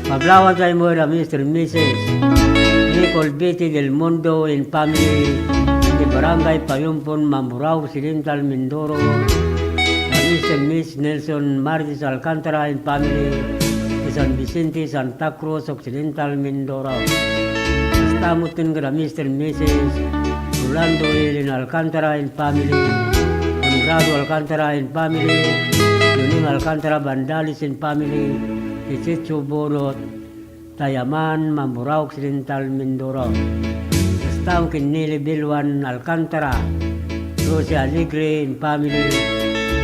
Kaplawan tayo met a Mister and Missus Nicole Betty Del Mundo and family, ti Barangay Payumpon, Mamburao Occidental, Mindoro, a Mister and Miss Nelson Martis Alcantara and family, ti San Vicente, Santa Cruz Occidental, Mindoro. Kasta met ken a Mister and Missus Rolando Elena Alcantara and family, Conrado Alcantara and family, Yuning Alcantara Bandales and family, ti Chicho Bonot, Tayaman, Mamburao Occidental, Mindoro. Kasta met ken Nelly Bilwan Alcantara, Rosie Alegre and family,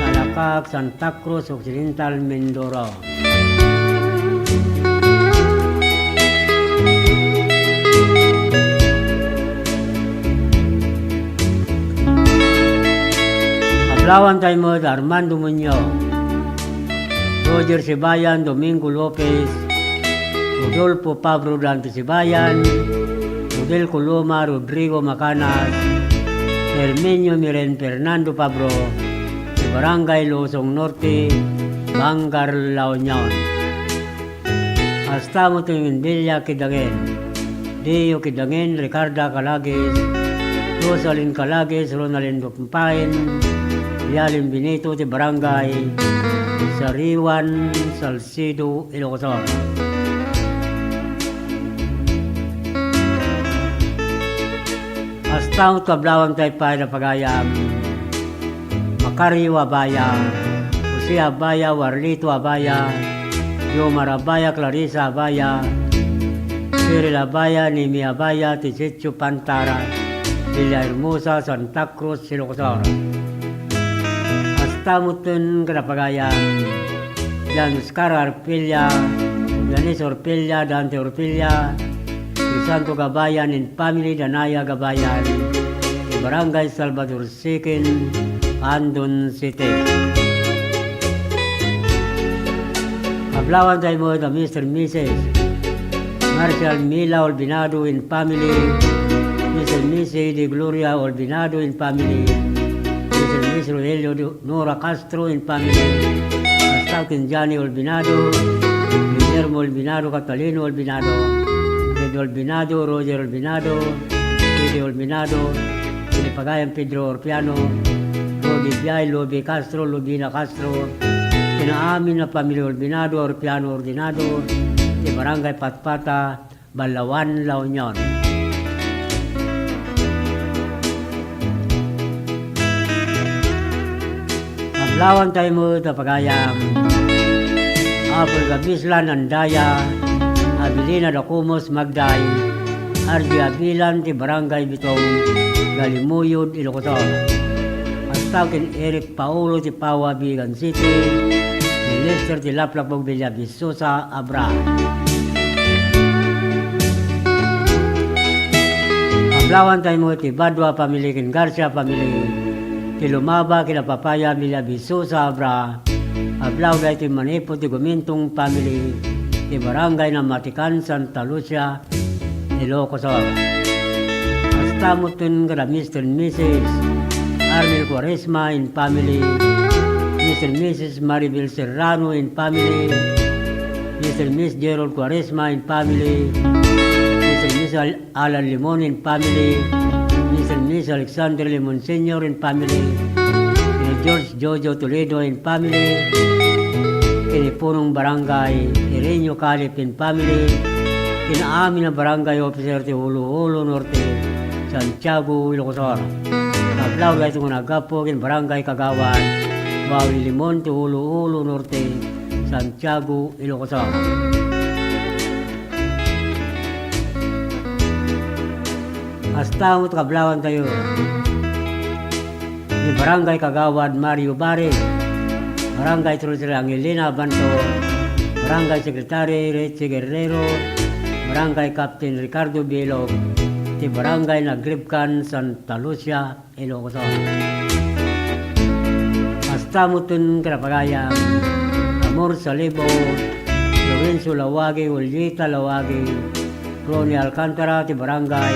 Alakak, Santa Cruz Occidental, Mindoro. Awan tayo met Armando Muñoz, Roger Sibayan, Domingo Lopez, Rodolfo Pablo Dante Sibayan, Rodel Coloma, Rodrigo Macanas, Herminio Miren, Fernando Pablo, ti Barangay Luzon Norte, Bangar, La Union. Hasta met ti Bilia Kidangen, Dio Kidangen, Ricarda Calagis, Rosalyn Calagis, Ronaldin Dumpain, Vialin Benito ti Barangay Sariwan, Salcedo, Ilocos Sur. Hasta met ti kablawan tayo pay a pagayam. Macario Abaya, Jose Abaya, Warlito Abaya, Yomar Abaya, Clarissa Abaya, Cyril Abaya, Nemi Abaya, ti Sitio Pantara, Villahermosa, Santa Cruz, Ilocos Sur. Hasta met ti kablawan tayo pagayam. Jan Oscar Orpilla, Janice Orpilla, Dante Orpilla, Crisanto Gabayan and family, Danaya Gabayan, ti Barangay Salvador Second, Andon City. Kablawan tayo met a Mister and Missus Marcial Mila Olvinado and family, Mister and Missus De Gloria Olvinado and family, Mister and Missus Rogelio Du-, Nora Castro and family, hasta ken Johnny Olvinado, Guillermo Olvinado, Catalino Olvinado, Pedro Olvinado, Roger Olvinado, Teddy Olvinado, ken ni pagayam Pedro Orpiano, Rodi Biay, Lobe Castro, Lobina Castro, ken amin a pamilya Olvinado, Orpiano, Ordinado, ti Barangay Patpata, Balaoan, La Union. Kablawan tayo met a pagayam. Apple Gabislan Andaya, Abilina Dacumus Magday, R J Abilan ti Barangay Bitong, Galimuyod, Ilocos Sur. Hasta ken Eric Paulo ti Pawa, Vigan City, ni Lester ti Laplapog, Villa Visosa, Abra. Kablawan tayo met ti Badua family ken Garcia family, ti Lumaba ken Apapaya, Villa Visosa, Abra. Kablaw daytoy manipud ti Gumintong family, ti Barangay Namatikan, Santa Lucia, Ilocos Sur. Hasta met ken kada Mister and Missus Arnel Cuaresma and family, Mister and Missus Maribel Serrano and family, Mister and Miss Gerald Cuaresma and family, Mister and Miss Al-, Alan Limon and family, Mister and Miss Alexander Limon Senior and family, ni George Jojo Toledo and family, ken ni Punong Barangay Irenio Calip and family, ken amin a barangay officer ti Hulo-Hulo Norte, Santiago, Ilocos Sur. Kablaw daytoy nga naggapu ken Barangay Kagawad Wawi Limon ti Hulo-Hulo Norte, Santiago, Ilocos Sur. Hasta met kablawan tayo ni Barangay Kagawad Mario Bares, Barangay Treasurer Angelina Abanto, Barangay Secretary Richie Guerrero, Barangay Captain Ricardo Bilog, ti Barangay Nagribkan, Santa Lucia, Ilocos Sur. Hasta met ken kada pagayam, Amor Salibo, Lorenzo Lawagi, Julieta Lawagi, Ronnie Alcantara ti Barangay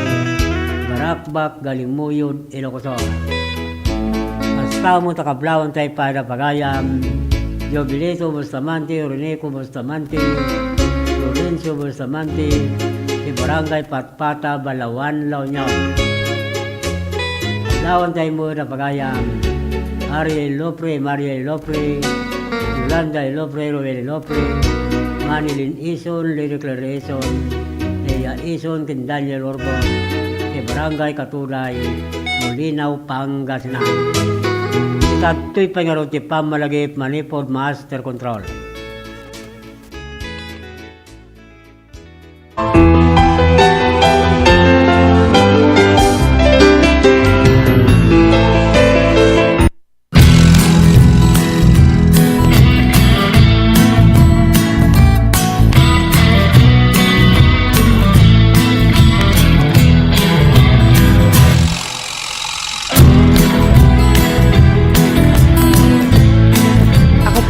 Barakbak, Galimuyod, Ilocos Sur. Hasta met a kablawan tayo pay a pagayam, Jobilito Bustamante, Renico Bustamante, Lorenzo Bustamante, ti Barangay Patpata, Balaoan, La Union. Kablawan tayo met a pagayam, Ariel Lopre, Maria Lopre, Yolanda Lopre, Roel Lopre, Manilyn Ison, Lily Claire Ison, Lea Ison, ken Daniel Urbon, ti Barangay Katuday, Molinao, Pangasinan. Ita daytoy pay ngarud ti pammalagip manipud Master Control.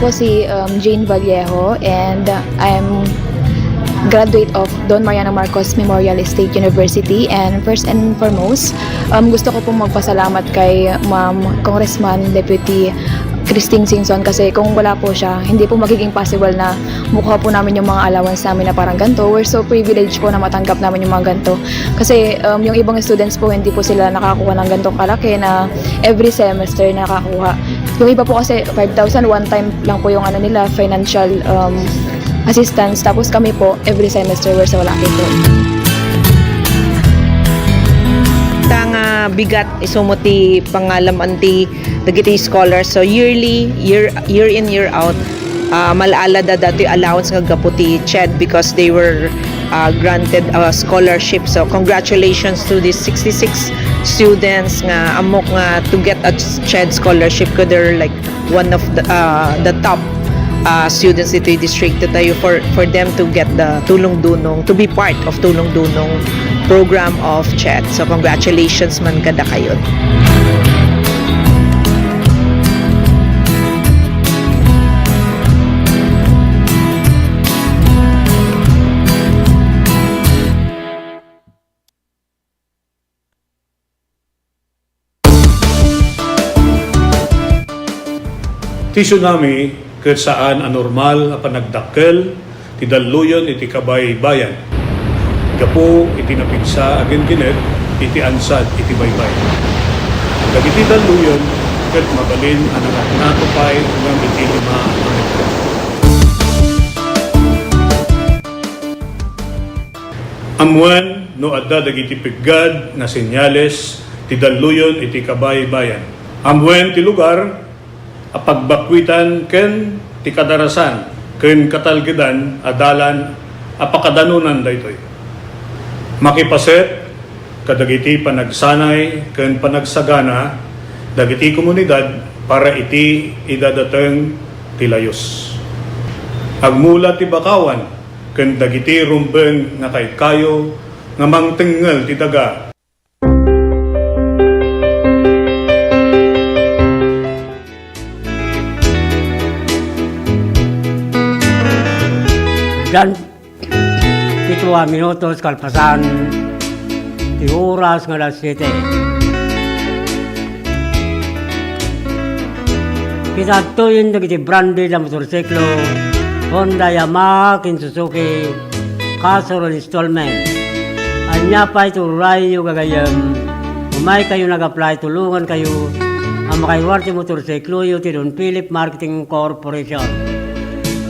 Si, um, Jane Vallejo, and I'm graduate of Don Mariano Marcos Memorial State University. And first and foremost, um, gusto ko pong magpasalamat kay Ma'am Congressman Deputy Christine Singson, kasi kung wala po siya, hindi po magiging possible na makuha po namin yung mga allowance namin na parang ganito. We're so privileged po na matanggap namin yung mga ganito. Kasi, um, yung ibang students po, hindi po sila nakakuha ng ganitong kalaki na every semester nakakuha. Yung iba po kasi, five thousand, one time lang po yung ano nila, financial, um, assistance. Tapos kami po, every semester, we're so lucky po. Ta nga bigat, isumo ti pangalam-an ti dagiti scholars. So, yearly, year, year in, year out, ah, mal-ala da datoy allowance nga gapu ti CHED because they were, ah, granted a scholarship. So, congratulations to these sixty-six students nga ammok nga to get a CHED scholarship, 'cause they're, like, one of the, ah, the top, ah, students ditoy distrito tayo for, for them to get the Tulong Dunong, to be part of Tulong Dunong program of CHED. So, congratulations man kadakayo. Ti tsunami ket saan a normal a panagdakkel ti dalluyon iti kabaybayan gapu iti napigsa a gingginet iti ansad iti baybay. Dagiti dalluyon ket mabalin a nangatngato pay ngem iti lima a metro. Ammuen no adda dagiti peggad nga senyales ti dalluyon iti kabaybayan. Ammuen ti lugar a pagbakuitan ken ti kadarasan ken katalgedan a dalan a pakadanonan daytoy. Makipaset kadagiti panagsanay ken panagsagana dagiti komunidad para iti idadateng ti layus. Agmula ti bakawan ken dagiti rumbeng nga kaykayo nga mangtengngel ti daga. Dian, pito a minutos kalpasan ti oras nga alas siete. Kita adtoyen dagiti branded a motorsiklo, Honda, Yamaha, ken Suzuki, kaso installment. Ania pay ti urayyo gagayyem? Umaykayo nag-apply, tulongankayo a makairwar ti motorsikloyo ti Don Philip Marketing Corporation.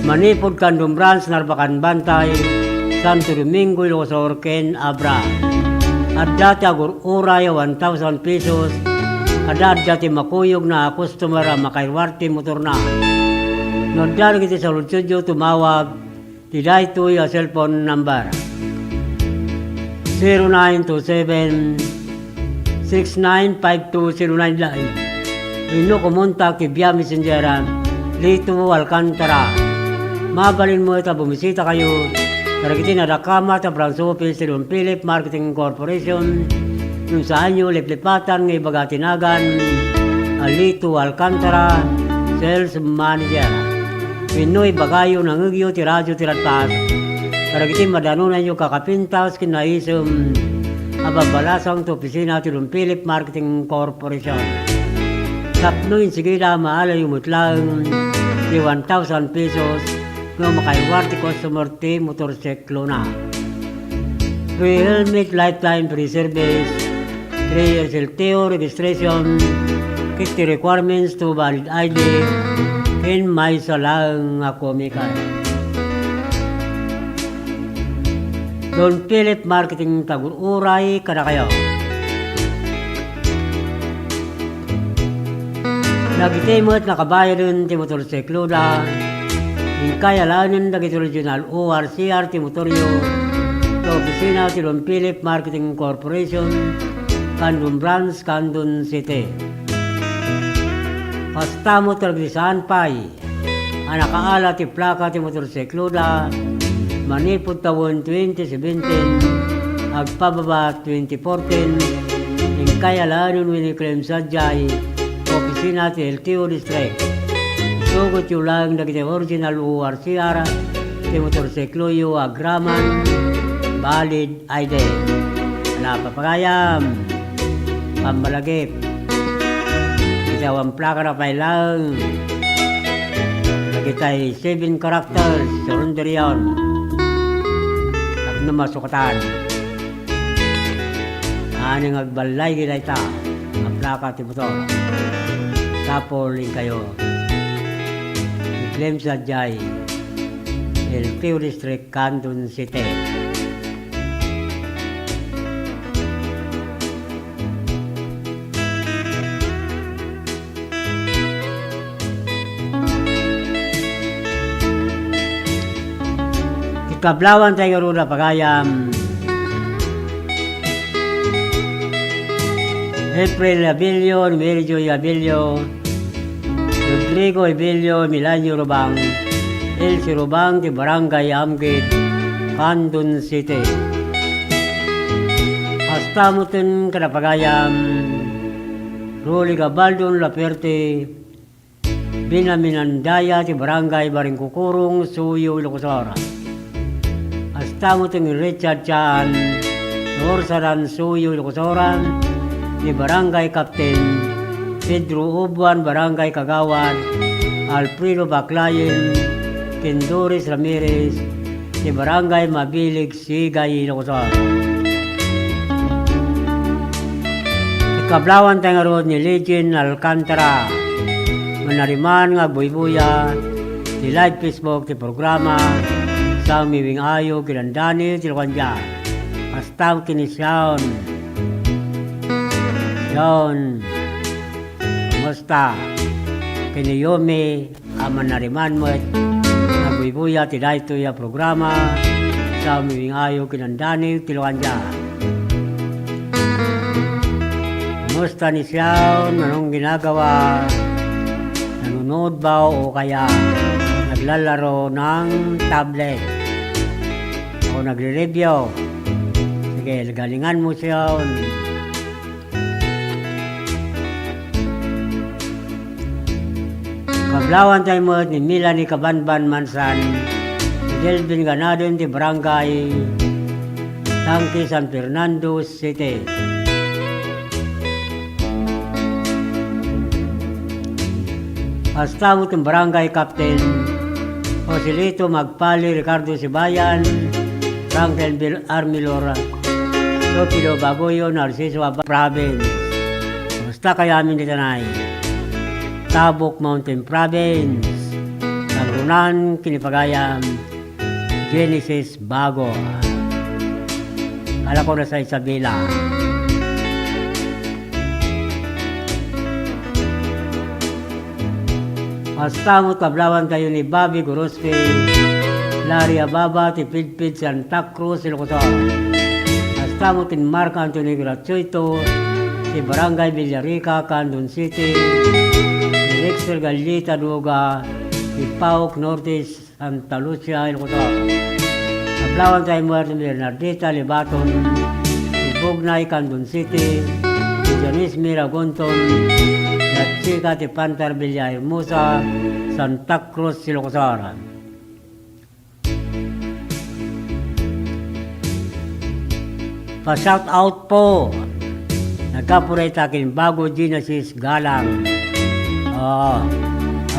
Manipud Candom Branch, Narbacan Bantay, Santo Domingo, Ilocos Sur, ken Abra. Adda ti agur-uray a one thousand pesos, kada adda ti makuyogna a customer a makairwar ti motorna. No adda dagiti saludsodyo, tumawag ti daytoy a cellphone number, zero nine two seven, six nine five two zero nine laeng. Wenno kumontak ti via messenger, Lito Alcantara. Mabalin met a bumisitakayo kadagiti nadakamat a branch office ti Don Philip Marketing Corporation. No saanyo liplipatan nga ibaga ti nagan a Lito Alcantara, Sales Manager. Wenno ibagayo, nangngegyo ti radio ti Radpas kadagiti madanonanyo kakapintas ken naisem a babbalasang ti opisina ti Don Philip Marketing Corporation. Tapno insigida, maalayo met laeng ti one thousand pesos no makairwar ti customer ti motorsiklona. Free helmet, lifetime free service, three years L T O registration, ket ti requirements to valid I D, ken maysa laeng nga komikal. Don Philip Marketing, tagur-uray kadakayo. Dagiti met nakabayaden ti motorsikloda, inkay alaenen dagiti original O R C R ti motoryo, ta opisina ti Don Philip Marketing Corporation, Candon Branch, Candon City. Kasta met kadagiti saan pay a nakaala ti plaka ti motorsikloda manipud tawen twenty seventeen agpababa twenty fourteen, inkay alaenen wenno i-claim sadiay opisina ti L T O District. Sugotyo laeng dagiti original O R C R ti motorsikloyo agraman valid I D. Ala, papagayam, pammalagip. Iti awan plaka na pay laeng. Dagitay seven characters, surrender yon. Tapno masukatan. Aning agballay dayta nga plaka ti motor. Sapul inkayo. Iklem sadiay, El Teo District, Candon City. Iti kablawantay ngarud a pagayam, April Abilio, Mary Joy Abilio, Rodrigo Abilio, Milanio Rubang, Elsie Rubang, ti Barangay Amgid, Candon City. Kasta metten kada pagayam, Rolly Gabaldon Laperte, Benjamin Andaya ti Barangay Baringkukurong, Suyo, Ilocos Sur. Kasta metten ni Richard Chan, Orsaran, Suyo, Ilocos Sur, ti Barangay Captain, Pedro Ubuan, Barangay Kagawad, Alfredo Baclayen, ken Doris Ramirez, ti Barangay Mabilig, Sigay, Ilocos Sur. Ikablawantay ngarud ni Legend Alcantara. Mannariman nga agbuybuya ti live Facebook ti programa, Sangmi Wing Ayo ken Dani ti Lukandia. Kasta ken ni Shawn. Shawn. Kumusta? Ken ni Yomi. A mannariman met, agbuybuya ti daytoy a programa, Sangmi Wing Ayo ken Dani ti Lukandia. Kumusta ni Shawn? Anong ginagawa? Nanonood ba o kaya naglalaro ng tablet? O nagre-review? Sige, galingan mo, Shawn. Kablawantay met ni Melanie Kabanban Mansan, ni Delvin Ganaden ti Barangay Tangke, San Fernando City. Kasta met ti Barangay Captain Joselito Magpali, Ricardo Sibayan, Franklin Vil-, Armilor, Teofilo Bagoyo, Narciso Abad Province. Kasta kayo amin dita nay? Tabuk Mountain Province. Kangrunan, kinipagayam, Genesis Bago. Alako na sa Isabela. Kasta met kablawantay ni Bobby Gorospe, Larry Ababa, ti Pidpid, Santa Cruz, Ilocos Sur. Kasta met ni Mark Anthony Gratuito, ti Barangay Villarica, Candon City, ni Dexter Gallita Duga, ti Paok Norte, Santa Lucia, Ilocos Sur. Kablawantay met ni Bernardita Libaton, ti Bugnay, Candon City, ni Janice Miragonton, ni Chica ti Pantar Villahermosa, Santa Cruz, Ilocos Sur. Pa-shout out po. Nagkapuray ta ken Bago Genesis Galang. Oo.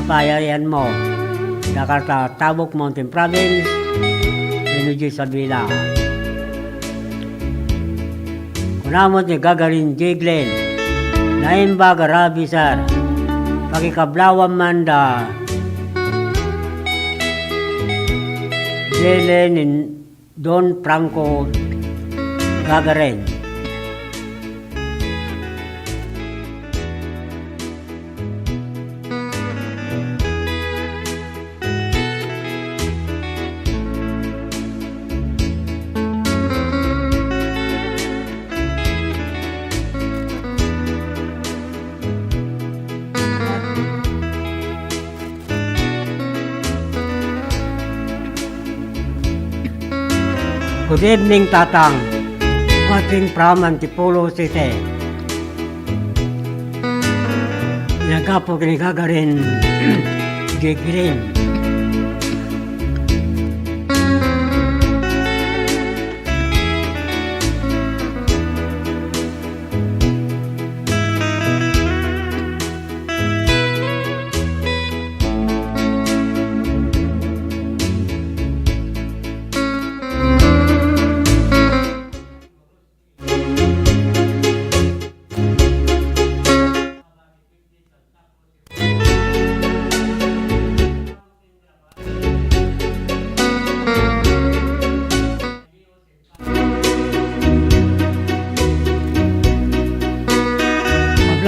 Apay ayan mo. Dakar ta Tabuk Mountain Province. Inuji Sabila. Kuna met ni Gagarin Jiglen. Naimbag a rabi, sir. Pakikablawam man da. Jelen in Don Franco Gagarin. Good evening, Tatang. Watching from Antipolo City. Nagapu kini Gagarin. Gigrin.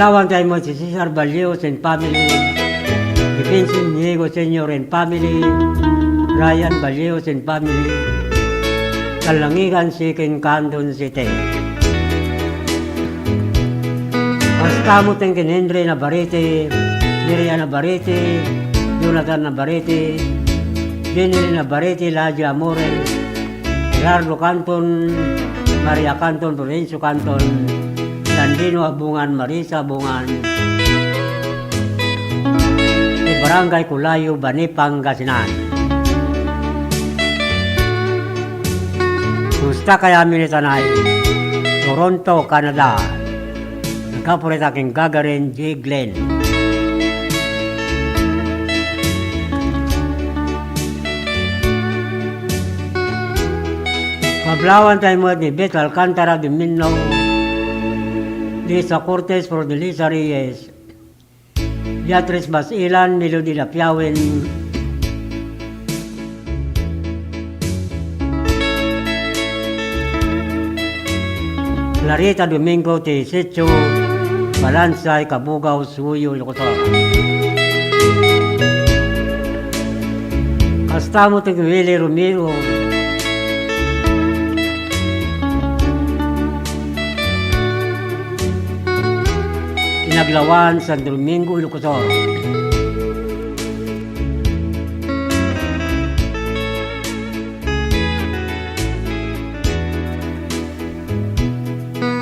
Pablawan tayo mo si Cesar Ballios and family, Vincent Diego Senior and family, Ryan Ballios and family, Kalangigan Second Canton City. Basta mo ten ken Henry Navarrete, Miriam Navarrete, Jonathan Navarrete, Jenny Navarrete, Ladia Amores, Gerardo Canton, Maria Canton, Provencio Canton, Landino Abungan, Marisa Abungan, ti Barangay Kulayo, Bani, Pangasinan. Kumusta kaya mi ni Tanay? Toronto, Canada. Nagkapurit aking gagarin, Jay Glenn. Pablawan tayo mo ni Beth Alcantara de Minno, Lisa Cortez, Fordelisa Reyes, Beatrice Basilan, Melody Lapiawen, Clarita Domingo, ti Sitio Balansay, Kabugao, Suyo, Ilocos Sur. Kasta mo ti Willie Romero, Inaglawan, San Domingo, Ilocos Sur.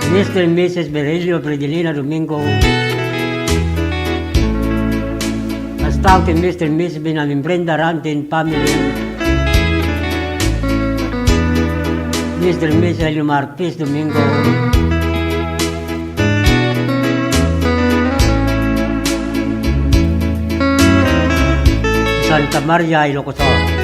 Mister and Missus Virgilio Fredelina Domingo. Kasta ken Mister and Missus Benjamin Brenda Rantin family. Mister and Missus Elio Martis Domingo. Santa Maria, Ilocos Sur.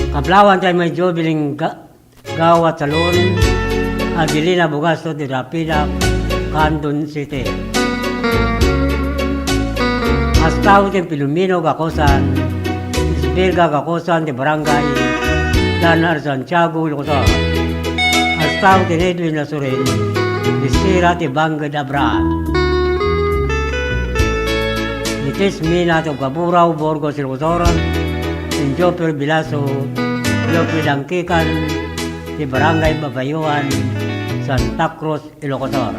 Kablawan tayo may Jubiling ga-, Gawat Salon, Adelina Bugasto de Rapida, Candon City. Hasta uting Filomeno Gacosan, Isbel Gacosan de Barangay, Danar Santiago, Ilocos Sur. Hasta uting Edwin Lasurin, Bisira ti Bangked Abraham. Mitis Mina ti Gaburao, Burgos, Ilocos Sur, Indio Perbilaso, Joffrey Dangkikan, ti Barangay Babayuan, Santa Cruz, Ilocos Sur.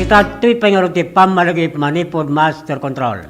Kita toy pangarap ti pammalagip manipod master control.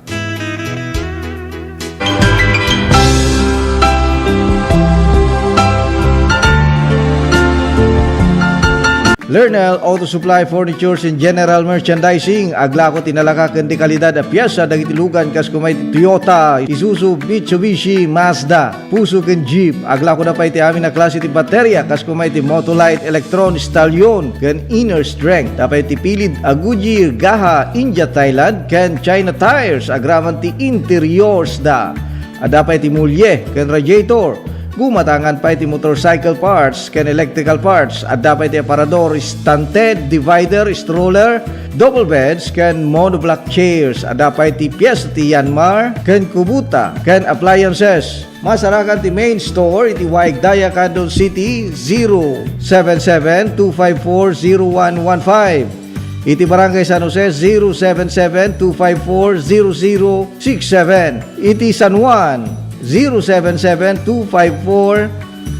Lernel Auto Supply Furnitures and General Merchandising, aglako ti nalaka ken di kalidad a piesa dagiti lugan kas kumay ti Toyota, Isuzu, Mitsubishi, Mazda, Fuso ken Jeep. Aglako da pay ti amin a klase ti bateria kas kumay ti Motolite, Electron, Stallion, ken Inner Strength. Da pay ti pilid a Goodyear, Gaha, India, Thailand, ken China tires agraman ti interiors da. Adda pay ti mulye ken radiator. Gumatangan pay ti motorcycle parts ken electrical parts. Adda pay ti aparador, stand head, divider, stroller, double beds, ken monoblock chairs. Adda pay ti pies ti Yanmar ken Kubota ken appliances. Masarakan ti main store iti Waig Daya, Candon City, zero seven seven two five four zero one one five. Iti Barangay San Jose, zero seven seven two five four zero zero six seven. Iti San Juan, zero seven seven two five four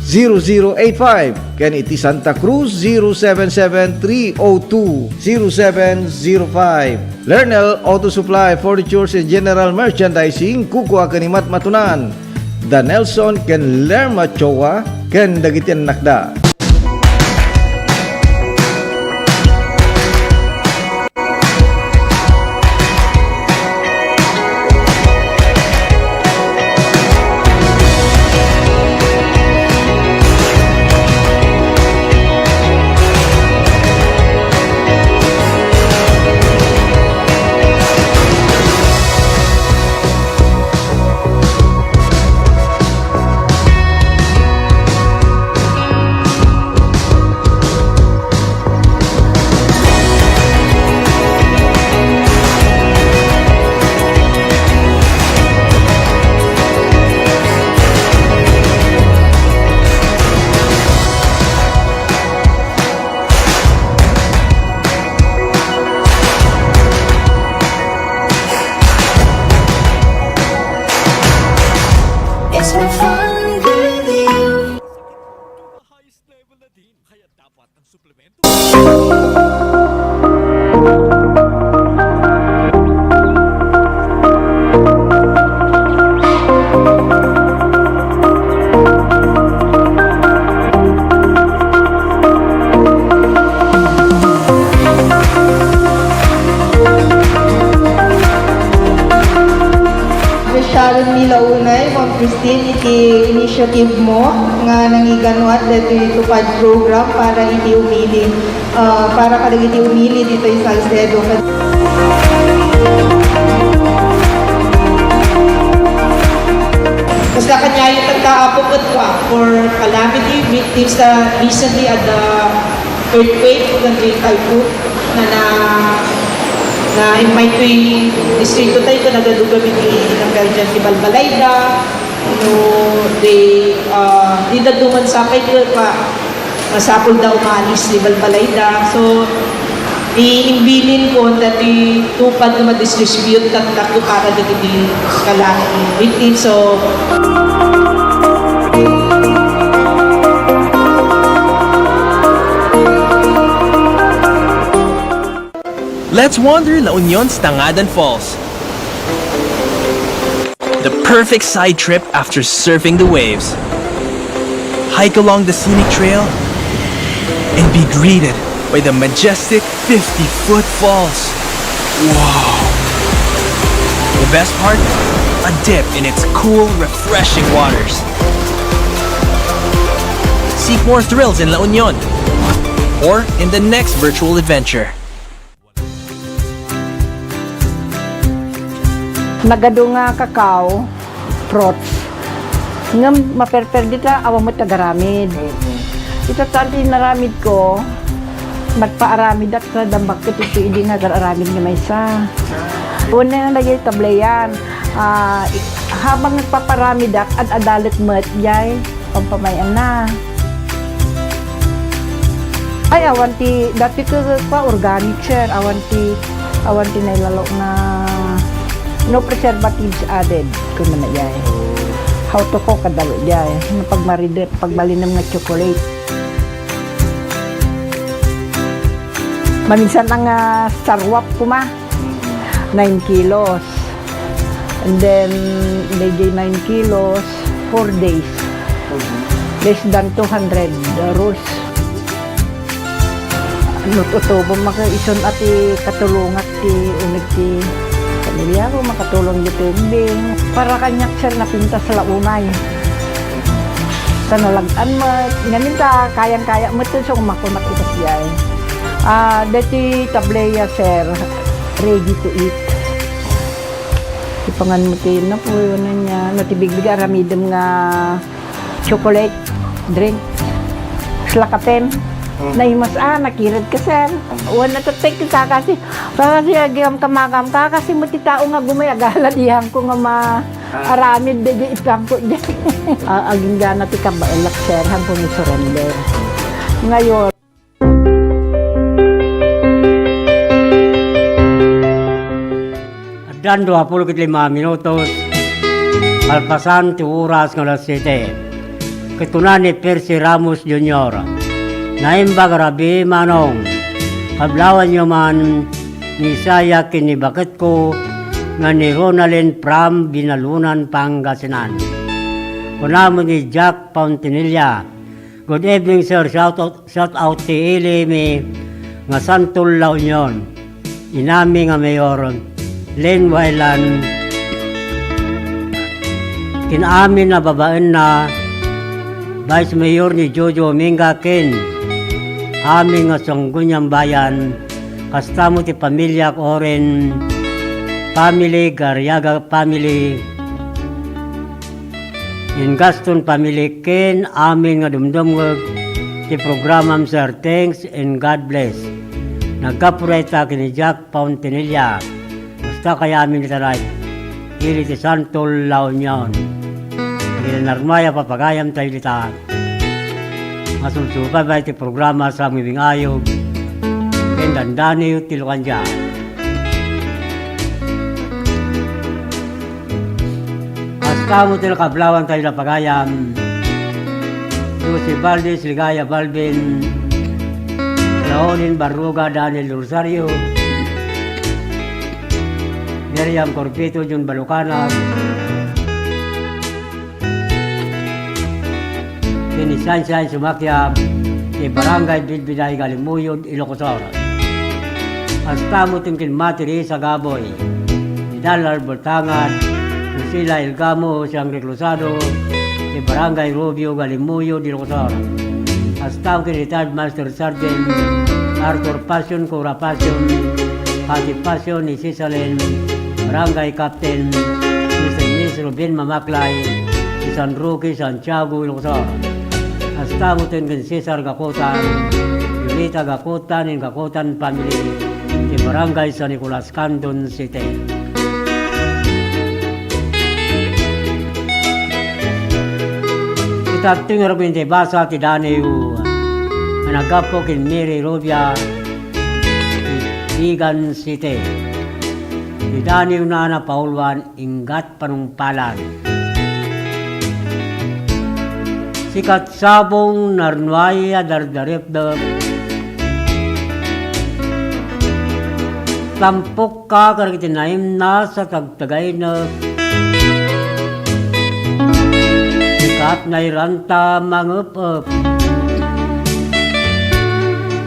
zero zero eight five. Ken iti Santa Cruz, zero seven seven three oh two zero seven zero five. Lernel Auto Supply, Furnitures and General Merchandising, kukua ken ni Matmatunan. Da Nelson ken Lerma Choa ken dagiti annakda. It's been fun with you. Sharon Milaunay, Ma'am Christine, iti initiative mo nga nangiganuat daytoy TUPAD program para iti umili, ah, para kadagiti umili ditoy Salcedo. Kasla kaniayo tatta, Apo, ket, ah, for calamity victims na recently at the earthquake ken ti typhoon na, na, na-invite toy distrito tayo ken nagadugamin ti emergency balbalayda. No, they, ah, di dadduma sapay ket pa-, masapulda umalis ti balbalayda. So, imbilin ko daytoy TUPAD nga madistribute tatta para dagiti kalaki. Wait, so, Let's wander La Union's Tangadan Falls. The perfect side trip after surfing the waves. Hike along the scenic trail and be greeted by the majestic fifty-foot falls. Wow! The best part? A dip in its cool, refreshing waters. Seek more thrills in La Union or in the next virtual adventure. Nagadu nga kakao, fruits. Ngem maperper dita, awan met agaramid. Mm-mm. Ita tan ti inaramidko, nagpaaramidak ta dambak ket iti idi nga agar-aramid nga maysa. Wen nga dagiti tableyan, ah, i-, habang nagpaparamidak, ad-adalet met jay pampamay-anna. Ay, awan ti, dati ket kua organic, sir. Awan ti, awan ti nailalo nga no preservatives added, kunana jay. How to cook, adda jay. No pagmaride, pagbalinem nga chocolate. Maminsan nga sarwap koma, nine kilos. And then, dayjay nine kilos, four days. Mhm. Less than two hundred rolls. No tutubo, maka-, isun a ti katulongan ti uneg ti pamilya ko, makatulong ditoy ubbing. Para kaniak, sir, napintas la unay. Ta nalag-an met. Ngamin ta, kayang-kaya met, so, makunak ita siya, eh. Ah, deti tableya, sir, ready to eat. Ipangan mo ti napuy, ano niya, no, ti bigbig aramidem nga chocolate drink. Slakaten. Mm. Naimas, ah, nakired ka, sir. Mm. Wan, natatay ka, kakasi. Kakasi, agiyam ka, magam ka. Kasi mo ti tao nga gumay, agala diyan ko nga ma-, Ah. aramid, di, di, ipang ko, di. Ah, aging gana ti kabaelak, sir, hangko ni surrender. Ngayon, Tan dua pulo ket lima minutos, kalpasan ti oras nga alas siete. Ket kuna ni Percy Ramos Junior, "Naimbag a rabii, Manong. Kablawanyo man ni Isaya ken ni baketko nga ni Ronalyn from Binalunan, Pangasinan." Kuna met ni Jack Fontanilla, "Good evening, sir. Shout out, shout out ti ili mi nga Santol, La Union. Inami nga Mayor, Len Wailan, ken amin a babaenna, Vice Mayor ni Jojo Minga, ken amin nga Sangguniang Bayan, kasta met ti pamiliak, Oren family, Gariaga family, Gaston family, ken amin nga dumdumngeg ti programam, sir. Thanks and God bless." Naggapu dayta ken ni Jack Fontanilla. Kasta kayami dita live, ili ti Santol, La Union. Iti narumay a papagayam tayo dita, masulsubaybay ti programa sa Miming-ayog ken dandaniw ti Lukandia. Kasta met ti nakablawan tayo napagayam, Lucy Valdez, Ligaya Balbin, Laonin Barruga, Daniel Rosario, Miriam Corpito, Jun Balucanag, ken ni Sunshine Sumakiab, ti Barangay Bilbilay, Galimuyod, Ilocos Sur. Kasta met ken Mati Risa Gaboy, ni Dalar Bultangad, Lucila Ilgamo, Jose Angel Cruzado, ti Barangay Rubio, Galimuyod, Ilocos Sur. Kasta met ken Retired Master Sergeant Arthur Passion, Cora Passion, Pati Passion, ni Sisalin, Barangay Captain, Mister Miss Ruben Mamaklay, ti San Roque, Santiago, Ilocos Sur. Kasta met ken Cesar Gakutan, Yolita Gakutan, and Gakutan family, ti Barangay San Nicolas, Candon City. Ita ti ngarud ti basa ti daniw nga naggapu ken Mary Rubia, Vigan City. Ti daniwna a napauluan, Inggat Panungpalan. Sikat sabong narnuay a dardaripdep, tampokka kadagiti naimnas a tagtagaynek. Sikat nairanta mangep-ep,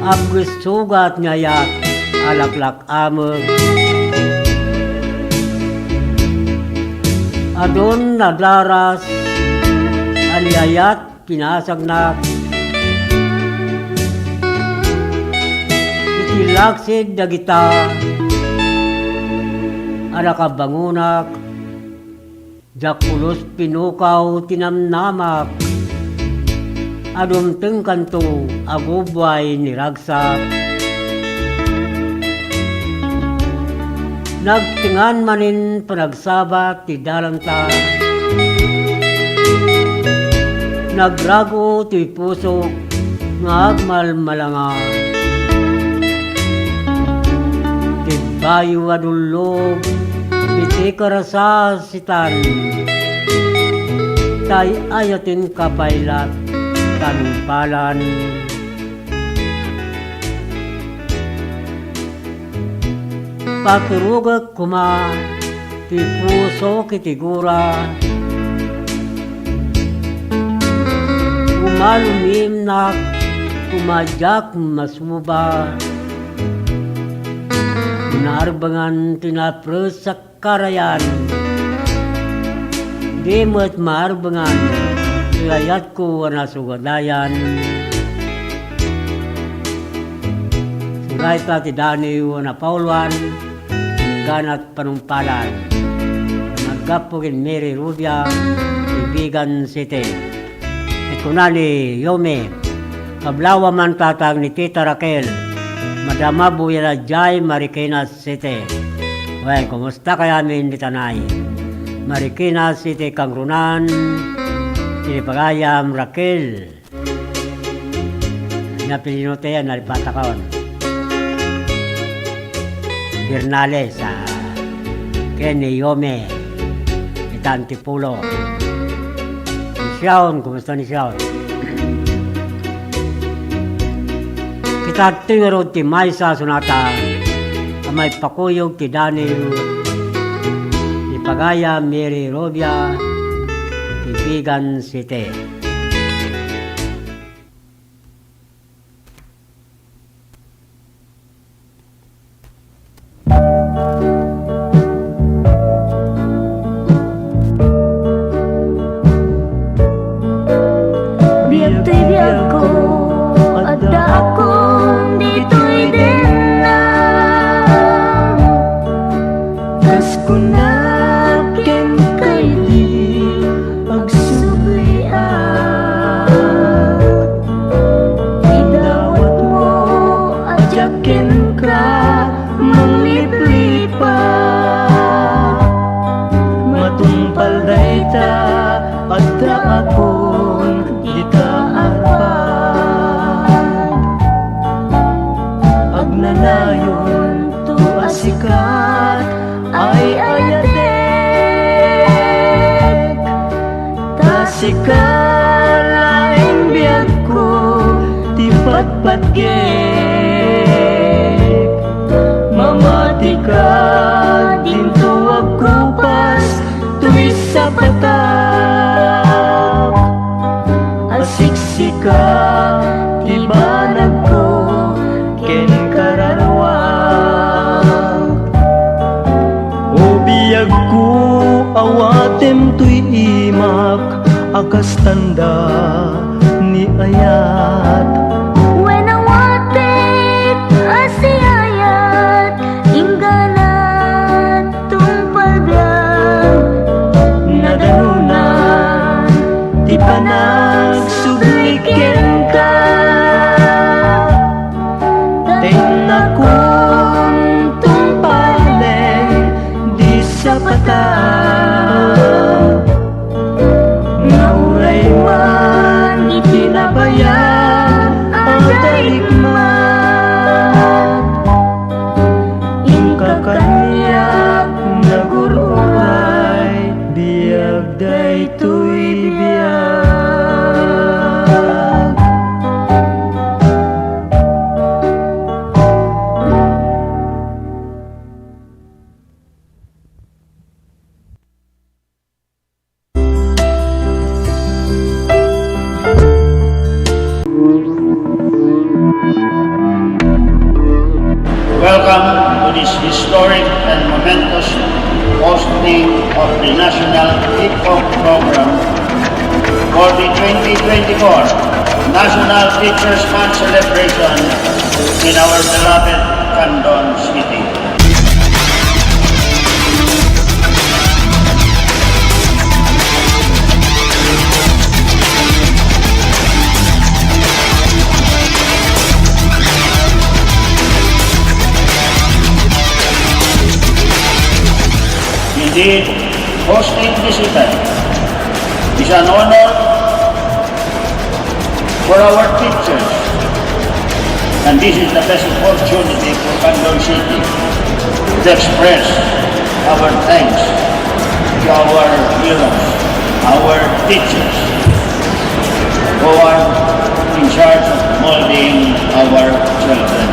agsugat nga ayat a laklak-ameg. Adun a daras a liayat pinasagnak iti laksid dagita a nakabangonak. Diak pulos pinukaw ti namnamak a dumtengkanto a gubbuay ni ragsak. Nagtengan manen panagsabat ti dalanta. Nagrago ti pusok nga agmalmalanga. Ti bayo a dullog iti karasasitan, tay ayaten kapaylat, panungpalan. Paturogek koma ti pusok iti gura. Umalumimnak, koma diak masuba. Naarbengan ti napres a karayan. Di met maarbengan ti ayatko a nasugadayan. Surayta ti daniw a napauluan, Ingganat Panungpalan. Naggapu ken Mary Rubia, Ibigan City. Ket kuna ni Yumi, "Kablawam man, Tatang, ni Tita Raquel. Madama buya na jay Marikina City." Wen, kumusta kayami dita nay Marikina City, kangrunan ti pagayam, Raquel? Napilino tayo, nalipatakon. Bernales, ah, ken ni Yome ita Antipolo. Ni Shawn, kumusta ni Shawn? Kita ti ngarud ti maysa a sonata a maipakuyog ti daniw ni Pagayam Mary Robia ti Vigan City. Biag ti biagko, addaakon ditoy denna. Kas kunak kenka idi agsubliak, idawatmo a diak kenka mangliplipak. Matungpal dayta, addaakon dita arpad. Agnanayon to a sikat ay ayatek. Ta sika laeng biagko ti patpatgek. Mamatika dinto agkupas toy sapatak. A siksika ti banagko ken kararuak. O biagko, awatem toy imak a kas tanda ni ayat. Wen awatek a siayat, ingganan tungpal biag. Nadanunan ti panagsubli kenka. Tennakon tungpalen di sapata. Nga uray man iti nabayag a tarikmat, inka kaniak nagur-uray, biag daytoy biag. Welcome to this historic and momentous hosting of the National Hip Hop Program for the twenty twenty-four National Teachers' Month celebration in our beloved Candon City. Indeed, hosting this event is an honor for our teachers, and this is the best opportunity for Candon City to express our thanks to our heroes, our teachers, who are in charge of molding our children.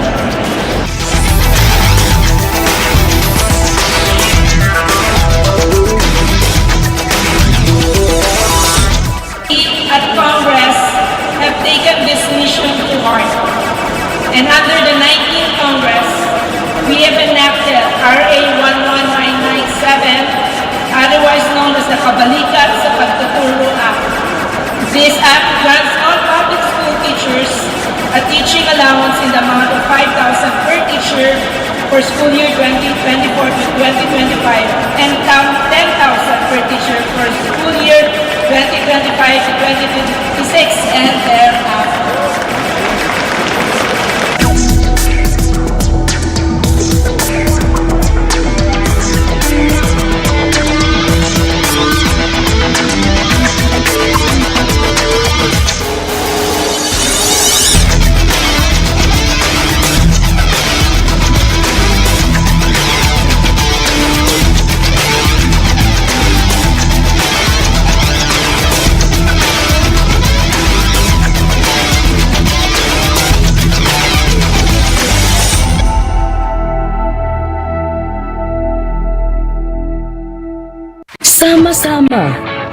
We at Congress have taken this mission to heart, and under the nineteenth Congress, we have enacted R A one one nine nine seven, otherwise known as the Kabalikat sa Pagtuturo Act. This act grants all public school teachers a teaching allowance in the amount of five thousand per teacher for school year twenty twenty-four to twenty twenty-five, and tam-, ten thousand per teacher for school year twenty twenty-five to twenty twenty-six and thereafter.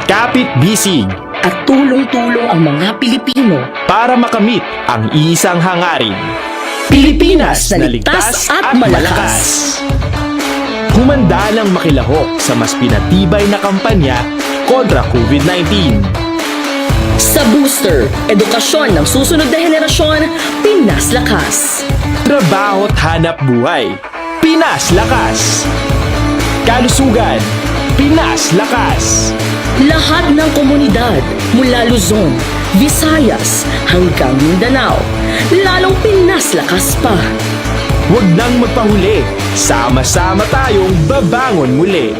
Kapit-bisig. At tulong-tulong ang mga Pilipino para makamit ang isang hangarin. Pilipinas na ligtas at malakas. Humanda nang makilahok sa mas pinatibay na kampanya kontra covid nineteen. Sa Booster, edukasyon ng susunod na henerasyon, Pinas Lakas. Trabaho at hanap buhay, Pinas Lakas. Kalusugan, Pinas Lakas. Lahat ng komunidad, mula Luzon, Visayas, hanggang Mindanao, lalong Pinas Lakas pa. Huwag nang magpahuli. Sama-sama tayong babangon muli.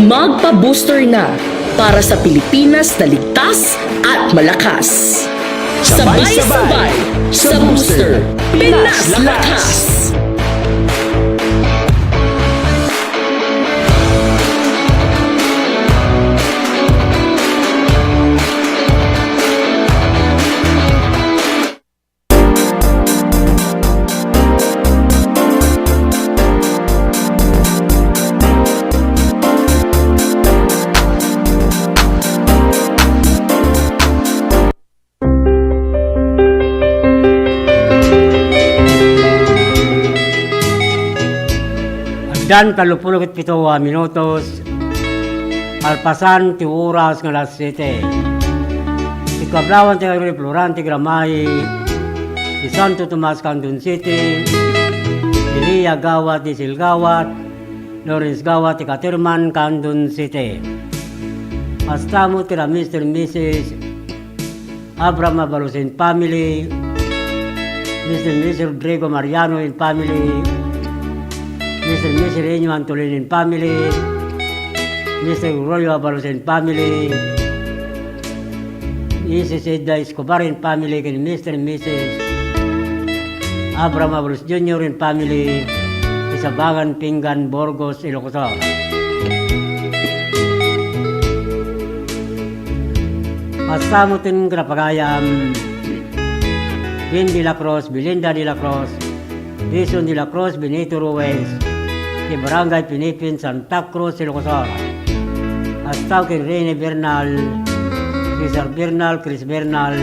Magpa-booster na para sa Pilipinas na ligtas at malakas. Sabay-sabay sa Booster, Pinas Lakas! Addan tallopulo ket pito a minutos, kalpasan ti oras nga alas siete. Ti kablaawan ti Florante Gramay, ti Santo Tomas, Candon City, Elia Gawat, Diesel Gawat, Lawrence Gawat, ti Caterman, Candon City. Kasta met kada Mister Missus Abraham Abalos and family, Mister and Missus Rodrigo Mariano and family, Mister and Missus Reno Antolin and family, Mister Gregorio Abalos and family, Missus Edna Escobar and family, ken Mister and Missus Abraham Abalos Junior and family, ti Sabangan Pinggan, Burgos, Ilocos Sur. Kasta met ken kada pagayam, Vin de la Cruz, Belinda de la Cruz, Jason de la Cruz, Benito Ruiz, ti Barangay Pinipin, Santa Cruz, Ilocos Sur. Kasta ken Rene Bernal, Cesar Bernal, Chris Bernal,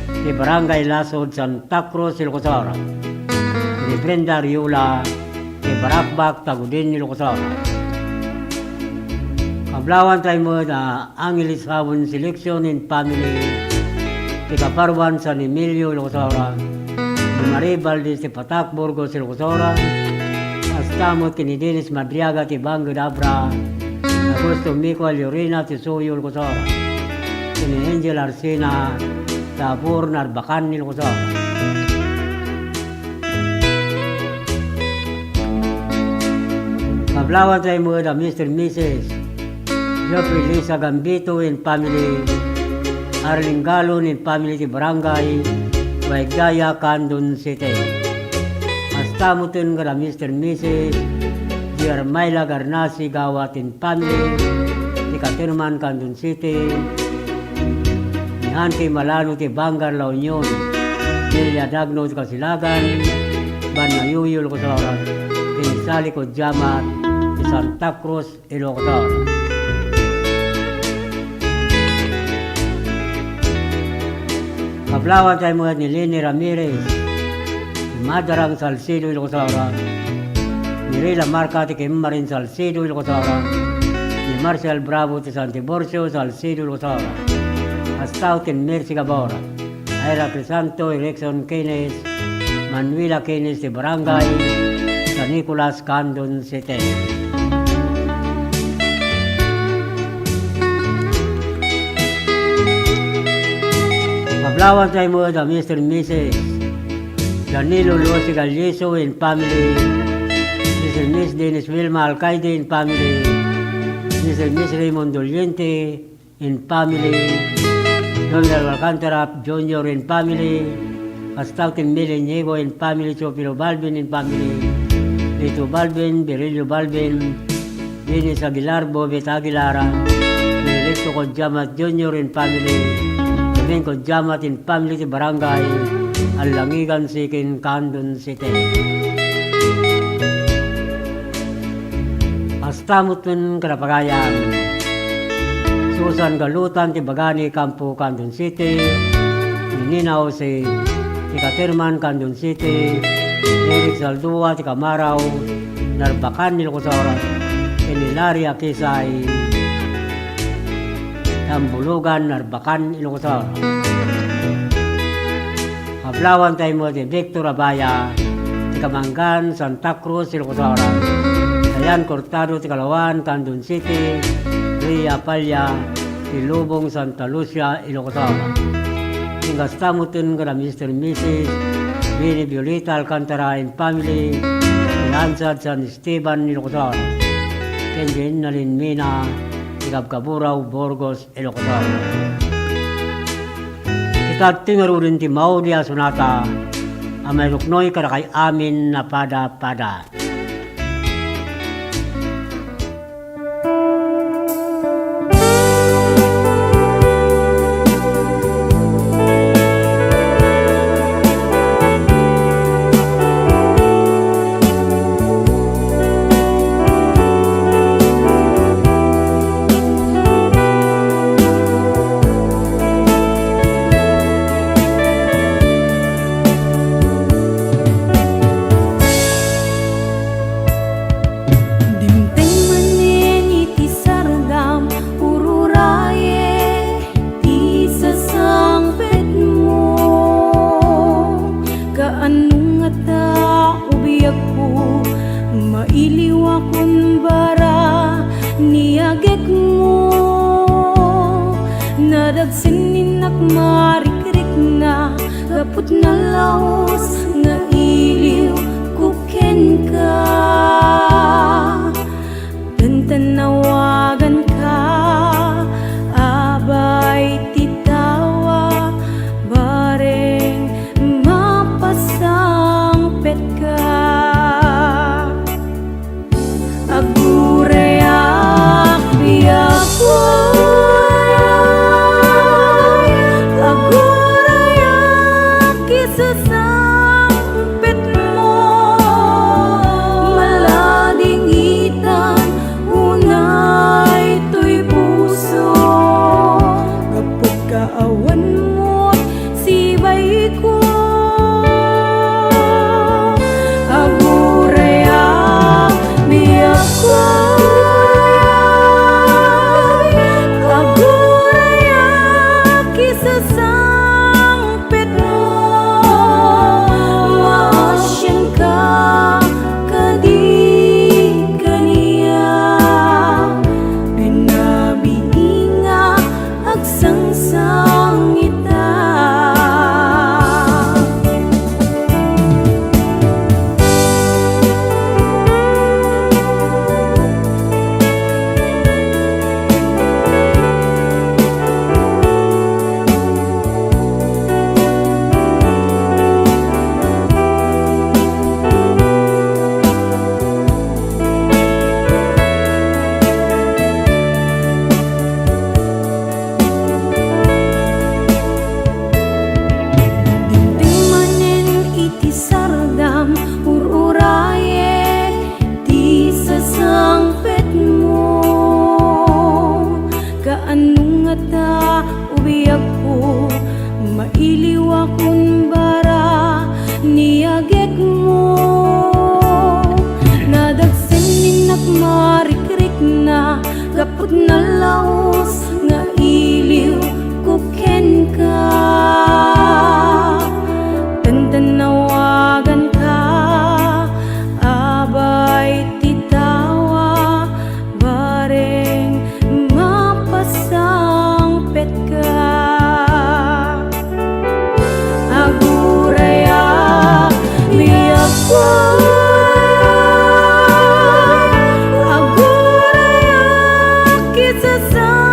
ti Barangay Lasud, Santa Cruz, Ilocos Sur. Ni Brenda Ariola, ti Baracbac, Tagudin, Ilocos Sur. Kablaawan tayo met, ah, Angeles Sabon Selection and family, ti Kaparuan, San Emilio, Ilocos Sur, ni Marie Valdez ti Patak, Burgos, Ilocos Sur, kasta met ken ni Dennis Madriaga ti Bangud, Abra, Augusto Mico Alorina ti Suyo, Ilocos Sur, ken ni Angel Arsena, Tabor, Narbacan, Ilocos Sur. Kablaawan tayo met a Mister and Missus Geoffrey Lisa Gambito and family, Arlene Galon and family ti Barangay Waigaya, Candon City. Kasta met ken kada Mister and Missus Germila Garnasi Gawat and family, ti Caterman, Candon City, ni Hanky Malano ti Vanguard La Union, Delia Dagno ti Kasilagan, Ban Mayuyo, Ilocos Sur, ken ni Sally Codiamat ti Santa Cruz, Ilocos Sur. Kablaawan tayo met ni Leni Ramirez, Madarang, Salcedo, Ilocos Sur, ni Rila Marca ti Kemmarin, Salcedo, Ilocos Sur, ni Marcel Bravo ti San Tiburcio, Salcedo, Ilocos Sur. Kasta ken Mercy Gabor, Ira Crisanto, Erickson Keynes, Manuela Keynes ti Barangay San Nicolas, Candon City. Kablaawan tayo met a Mister and Missus Danilo Lucio Galliso and family, Mister and Miss Dennis Wilma Alcaide and family, Mister and Miss Raymond Doliente and family, Donald Alcantara Junior and family, kasta ken Mel Inigo and family, Teofilo Balbin and family, Lito Balbin, Virilio Balbin, Dennis Aguilar, Bobet Aguilar, Benedicto Codiamat Junior and family, Domingo Codiamat and family ti Barangay Alangigan Second, Candon City. Kasta met ken kada pagayam, San Galutan ti bagani, Campo, Candon City. Ni Nina Jose ti Caterman, Candon City. Eric Saldua ti Camaraw, Narbacan, Ilocos Sur. Ni Larry Akisay, Tambulugan, Narbacan, Ilocos Sur. Ablawan tayo mo ti Victor Abaya ti Kamangan, Santa Cruz, Ilocos Sur. Dayan Cortado ti Kalawan, Candon City. Ria Palla ti Lubong, Santa Lucia, Ilocos Sur. Ingkasta mo ten kada Mister Missus Bini Violeta Alcantara and family, ti Ansad San Esteban, Ilocos Sur. Ken diay nalin Mina ti Kabkaburaw, Burgos, Ilocos Sur. Ita ti ngaruden ti maudi a sonata a mairuknoy kadakay amin a pada-pada. Dimteng manen iti sardam, ururaye ti sasangpetmo. Kaano ngata, o biagko, mailiwakon bara ni agekmo? Nadagsen ni innak marikrikna gapu ta nalaus nga iliwko kenka. Tantan nawaganka, abay ti tawa, bareng mapasangpetka. Agurayak, biagko, agurayak, isasangpetmo, maladingitan unay toy puso, gapu ta awan met sibaiko. Agurayak, biagko, agurayak, isasangpetmo, maasianka kadi kaniak, pinabiinga agsangsangita. Dimteng manen iti sardam, ur-urayek ti sasangpetmo. Kaano ngata, o biagko, mailiwakon bara ni agekmo? Nadagsen ni innak marikrikna gapu ta nalaus nga iliwko kenka. Tantan nawaganka, abay ti tawa, bareng mapasangpetka. Agurayak, biagko, agurayak, isasangpetmo.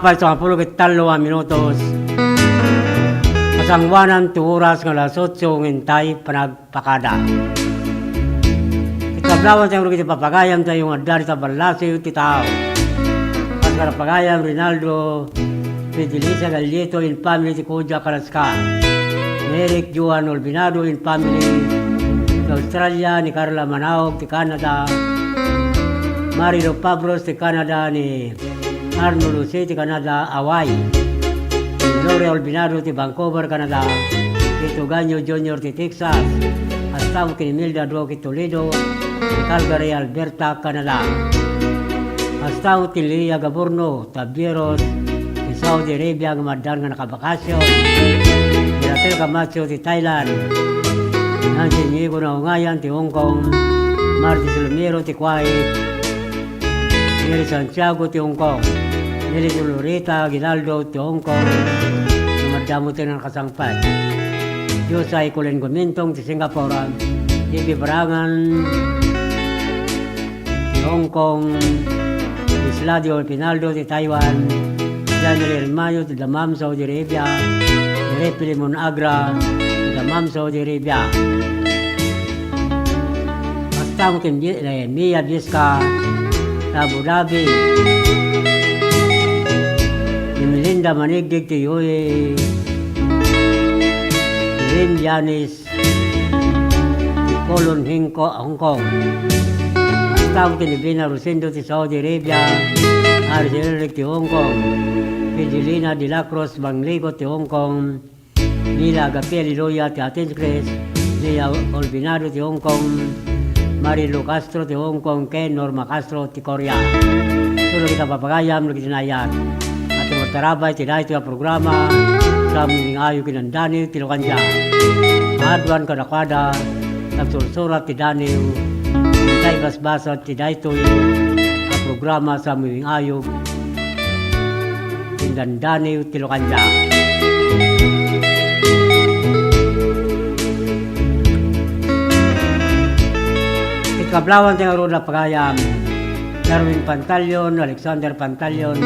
Pay sangapulo ket tallo a minutos. Masangoanan ti oras nga alas otso nga intay panagpakada. Ket kablawan tayo iti papagayam tayo nga adda dita ballasiw ti tao. Kas karapagayam Rinaldo Fidelisa Gallito in family ti Kodiak, Alaska. Ni Eric Joan Olvinado in family ti Australia, ni Carla Manaog ti Canada, Marilu Pabros ti Canada, ni Arnolo City, Canada, Hawaii. Gloria Olvinado ti Vancouver, Canada. Tito Ganyo Junior ti Texas. Hasta ken Imelda Duque ti Toledo, ti Calgary, Alberta, Canada. Hasta ken Lia Gaborno, Tabieros, ti Saudi Arabia nga maddan nga nakabakasyon. Ni Raquel Camacho ti Thailand. Nancy Ñigo Naungayan ti Hong Kong. Martis Lumiro ti Kuwait. Mary Santiago ti Hong Kong. Mary Dolorita Aguinaldo ti Hong Kong. Nga maddan met ti nakasangpet. Diosay Kulen Gumintong ti Singapore. Bibi Barangan ti Hong Kong. Isladio Pinaldo ti Taiwan. Daniel Hermayo ti Dammam, Saudi Arabia. Mary Filemon Agra ti Dammam, Saudi Arabia. Hasta ken Bi-, eh, Mia Biesca, Abu Dhabi. Ni Melinda Manigdig ti U A E. Lynn Yanis ti Kowloon, Hong Kong. Hasta ken Divina Rosendo ti Saudi Arabia. Aris Eric ti Hong Kong. Fidelina de la Cruz Bangligo ti Hong Kong. Mila Agape Aleluya ti Athens, Greece, Lea Olvinado ti Hong Kong, Marilu Castro ti Hong Kong, ken Norma Castro ti Korea. Suro kita papagayam dagiti naayat. At tarabay ti daytoy a programa, sa Miming Ayog ken Dandaniw ti Locandia. Aduan kadakuada, nagsursurat ti Daniw, intay basbasat ti daytoy a programa sa Miming Ayog ken Dandaniw ti Locandia. Iti kablawan ti ngarud a pagayam, Darwin Pantalion, Alexander Pantalion,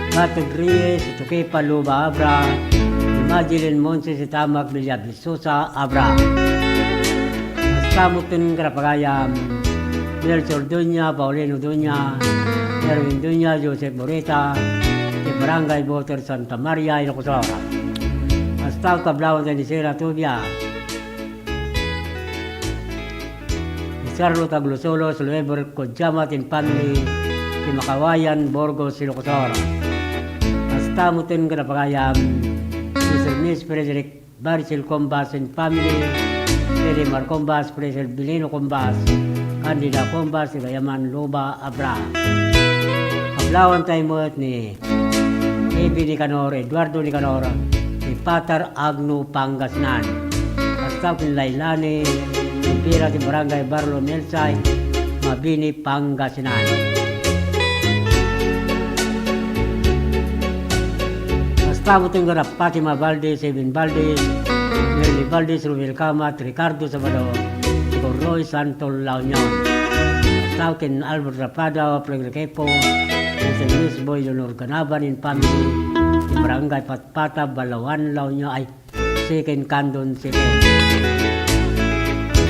Batog Reyes, Tukipa Luba Abra, Imagine Monses, Itamak Villabis, Sosa Abra. Hasta met ken karapagayam, Melchor Duña, Paulino Duña, Erwin Duña, Joseph Burita, ti Barangay Boter Santa Maria, Ilocos Sur. Hasta kablawan ni Sera Tubia, ni Charlotte Aglusolos, Loeber Kodjama, tin family, ti Makawayan, Burgos, Ilocos Sur. Hasta met ken karapagayam, Mister Miss Frederick Barcel Combas and family, Elimar Combas, Fraser Bilino Combas, Candida Combas, ti Gayaman Luba Abra. Kablawan tayo met ni A B Nicanor, Eduardo Nicanor, ni Patar Agno, Pangasinan. Hasta ken Lailani, ni Pira ti Barangay Barlo Melsay, Mabini, Pangasinan. Hasta met ken Fatima Valdez, Evan Valdez, Merly Valdez, Romel Camat, Ricardo Sabado, Roy Santo, La Union. Hasta ken Albert Rapada, Frank Requepo, Mister Luis Boy Leonor Ganaban and family, ti Barangay Patpata, Balawan, La Union, ay, Second Candon City.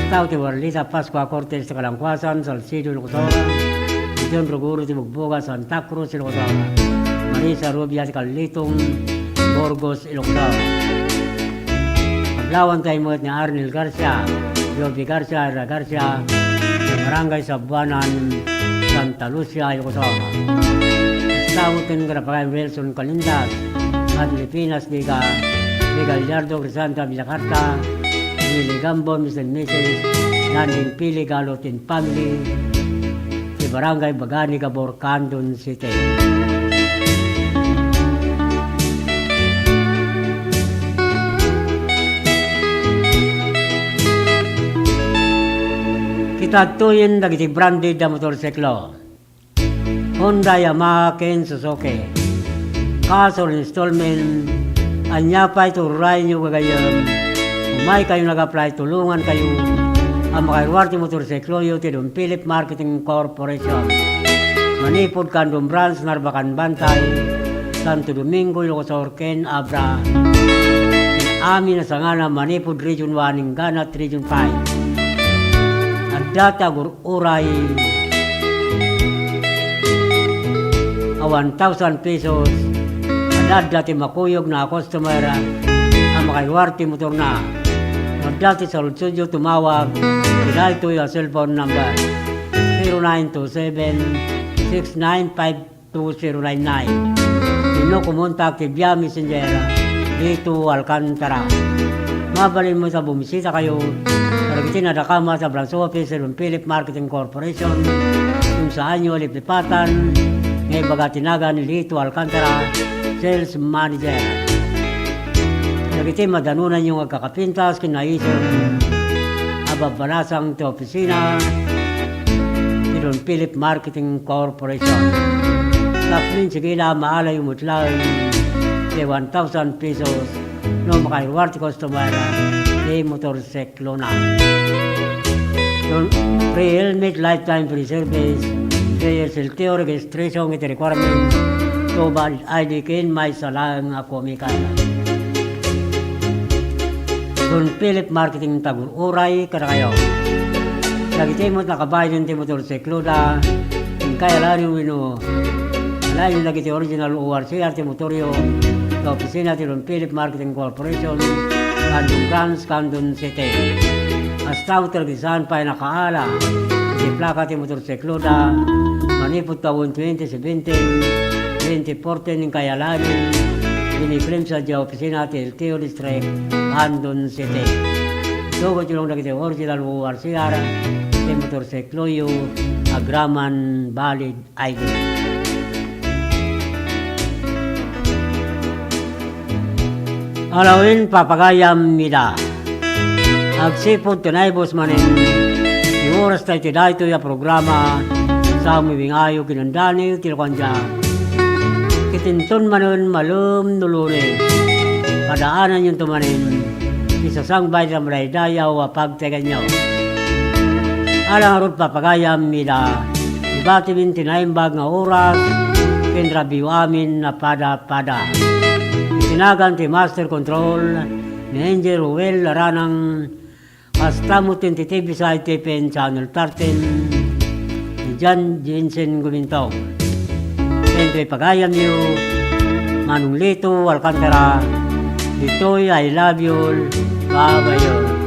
Hasta ti Warlita Pascua Cortes ti Kalangkuasan, Salcedo, Ilocos Sur. John Ruguro ti Bugboga, Santa Cruz, Ilocos Sur. Marisa Rubia ti Kalitong, Burgos, Ilocos Sur. Kablawan tayo met ni Arnel Garcia, Joby Garcia, Ira Garcia, ti Barangay Sabuanan, Santa Lucia, Ilocos Sur. Hasta met ken karapagayam Wilson Calindas, Madre Pinas Diga, Di Gallardo, Crisanta Villacarta, Lily Gambo, Mister and Missus Landing Pili Galot and family, ti Barangay Bagani, Gabor, Candon City. Kita adtoyen dagiti branded a motorsiklo. Honda, Yamaha, ken Suzuki. Cash or installment, ania pay ti urayyo gagayyem? Umaykayo nag-apply, tulongankayo a makaruar ti motorsikloyo ti Don Philip Marketing Corporation. Mani Manipud Candon Branch, Narbacan Bantay, Santo Domingo, Ilocos Sur, ken Abra. Amin a sangana manipud Region one, Inganat Region five. Adda ti agur-uray a one thousand pesos. Adda ti makuyogna a customer a makairuar ti motorna. Adda ti saludsodyo, tumawag iti daytoy a cellphone number, zero nine two seven, six nine five two zero nine nine. Wenno kumontak ti via messenger, Lito Alcantara. Mabalin met a bumisitakayo kadagiti nadakamat a branch office ti Don Philip Marketing Corporation. Kung saanyo a liplipatan nga ibaga ti nagan ni Lito Alcantara, Sales Manager. Dagiti madanonanyo nga agkakapintas ken naisun a babbalasang ti opisina ti Don Philip Marketing Corporation. Tapno sigila, maalayo met laeng ti one thousand pesos no makairuar ti customer ti motorsiklona. Don, free helmet, lifetime free service, three years L T O registration iti requirements, to valid I D ken maysa laeng a komikan. Don Philip Marketing, tagur-uray kadakayo. Dagiti met nakabayden ti motorsikloda, inkay alaen wenno alaen dagiti original O R C R ti motoryo, ta opisina ti Don Philip Marketing Corporation, Candon Branch, Candon City. Kasta met dagiti saan pay nakaala iti plaka ti motorsikloda, manipud tawen twenty seventeen, twenty fourteen, inkay alaen, iniklimsa idiay opisina ti L T O District, Candon City. Tugot yun dagiti original O R C R ti motorsikloyo, agraman valid I D. Alawen, papagayam ida. Agsipud ti naibus manen ti oras ta iti daytoy a programa, sa umiwingayo kinundani ti lukandia. Kitinton manen malem no Lunes, padaananyonto manen ti sasangbay ti madaydayaw a pagtegenyo. Ala ngarud, papagayam ida, ibatimin ti naimbag nga oras ken rabii amin a pada-pada. Iti nagan ti Master Control ni Angel Ruel Laranang, kasta met ti T V side, T P N Channel thirteen, ni John Jensen Gumintong. Ken ti pagayamyo, Manong Lito Alcantara, ditoy I Love You, Babayo.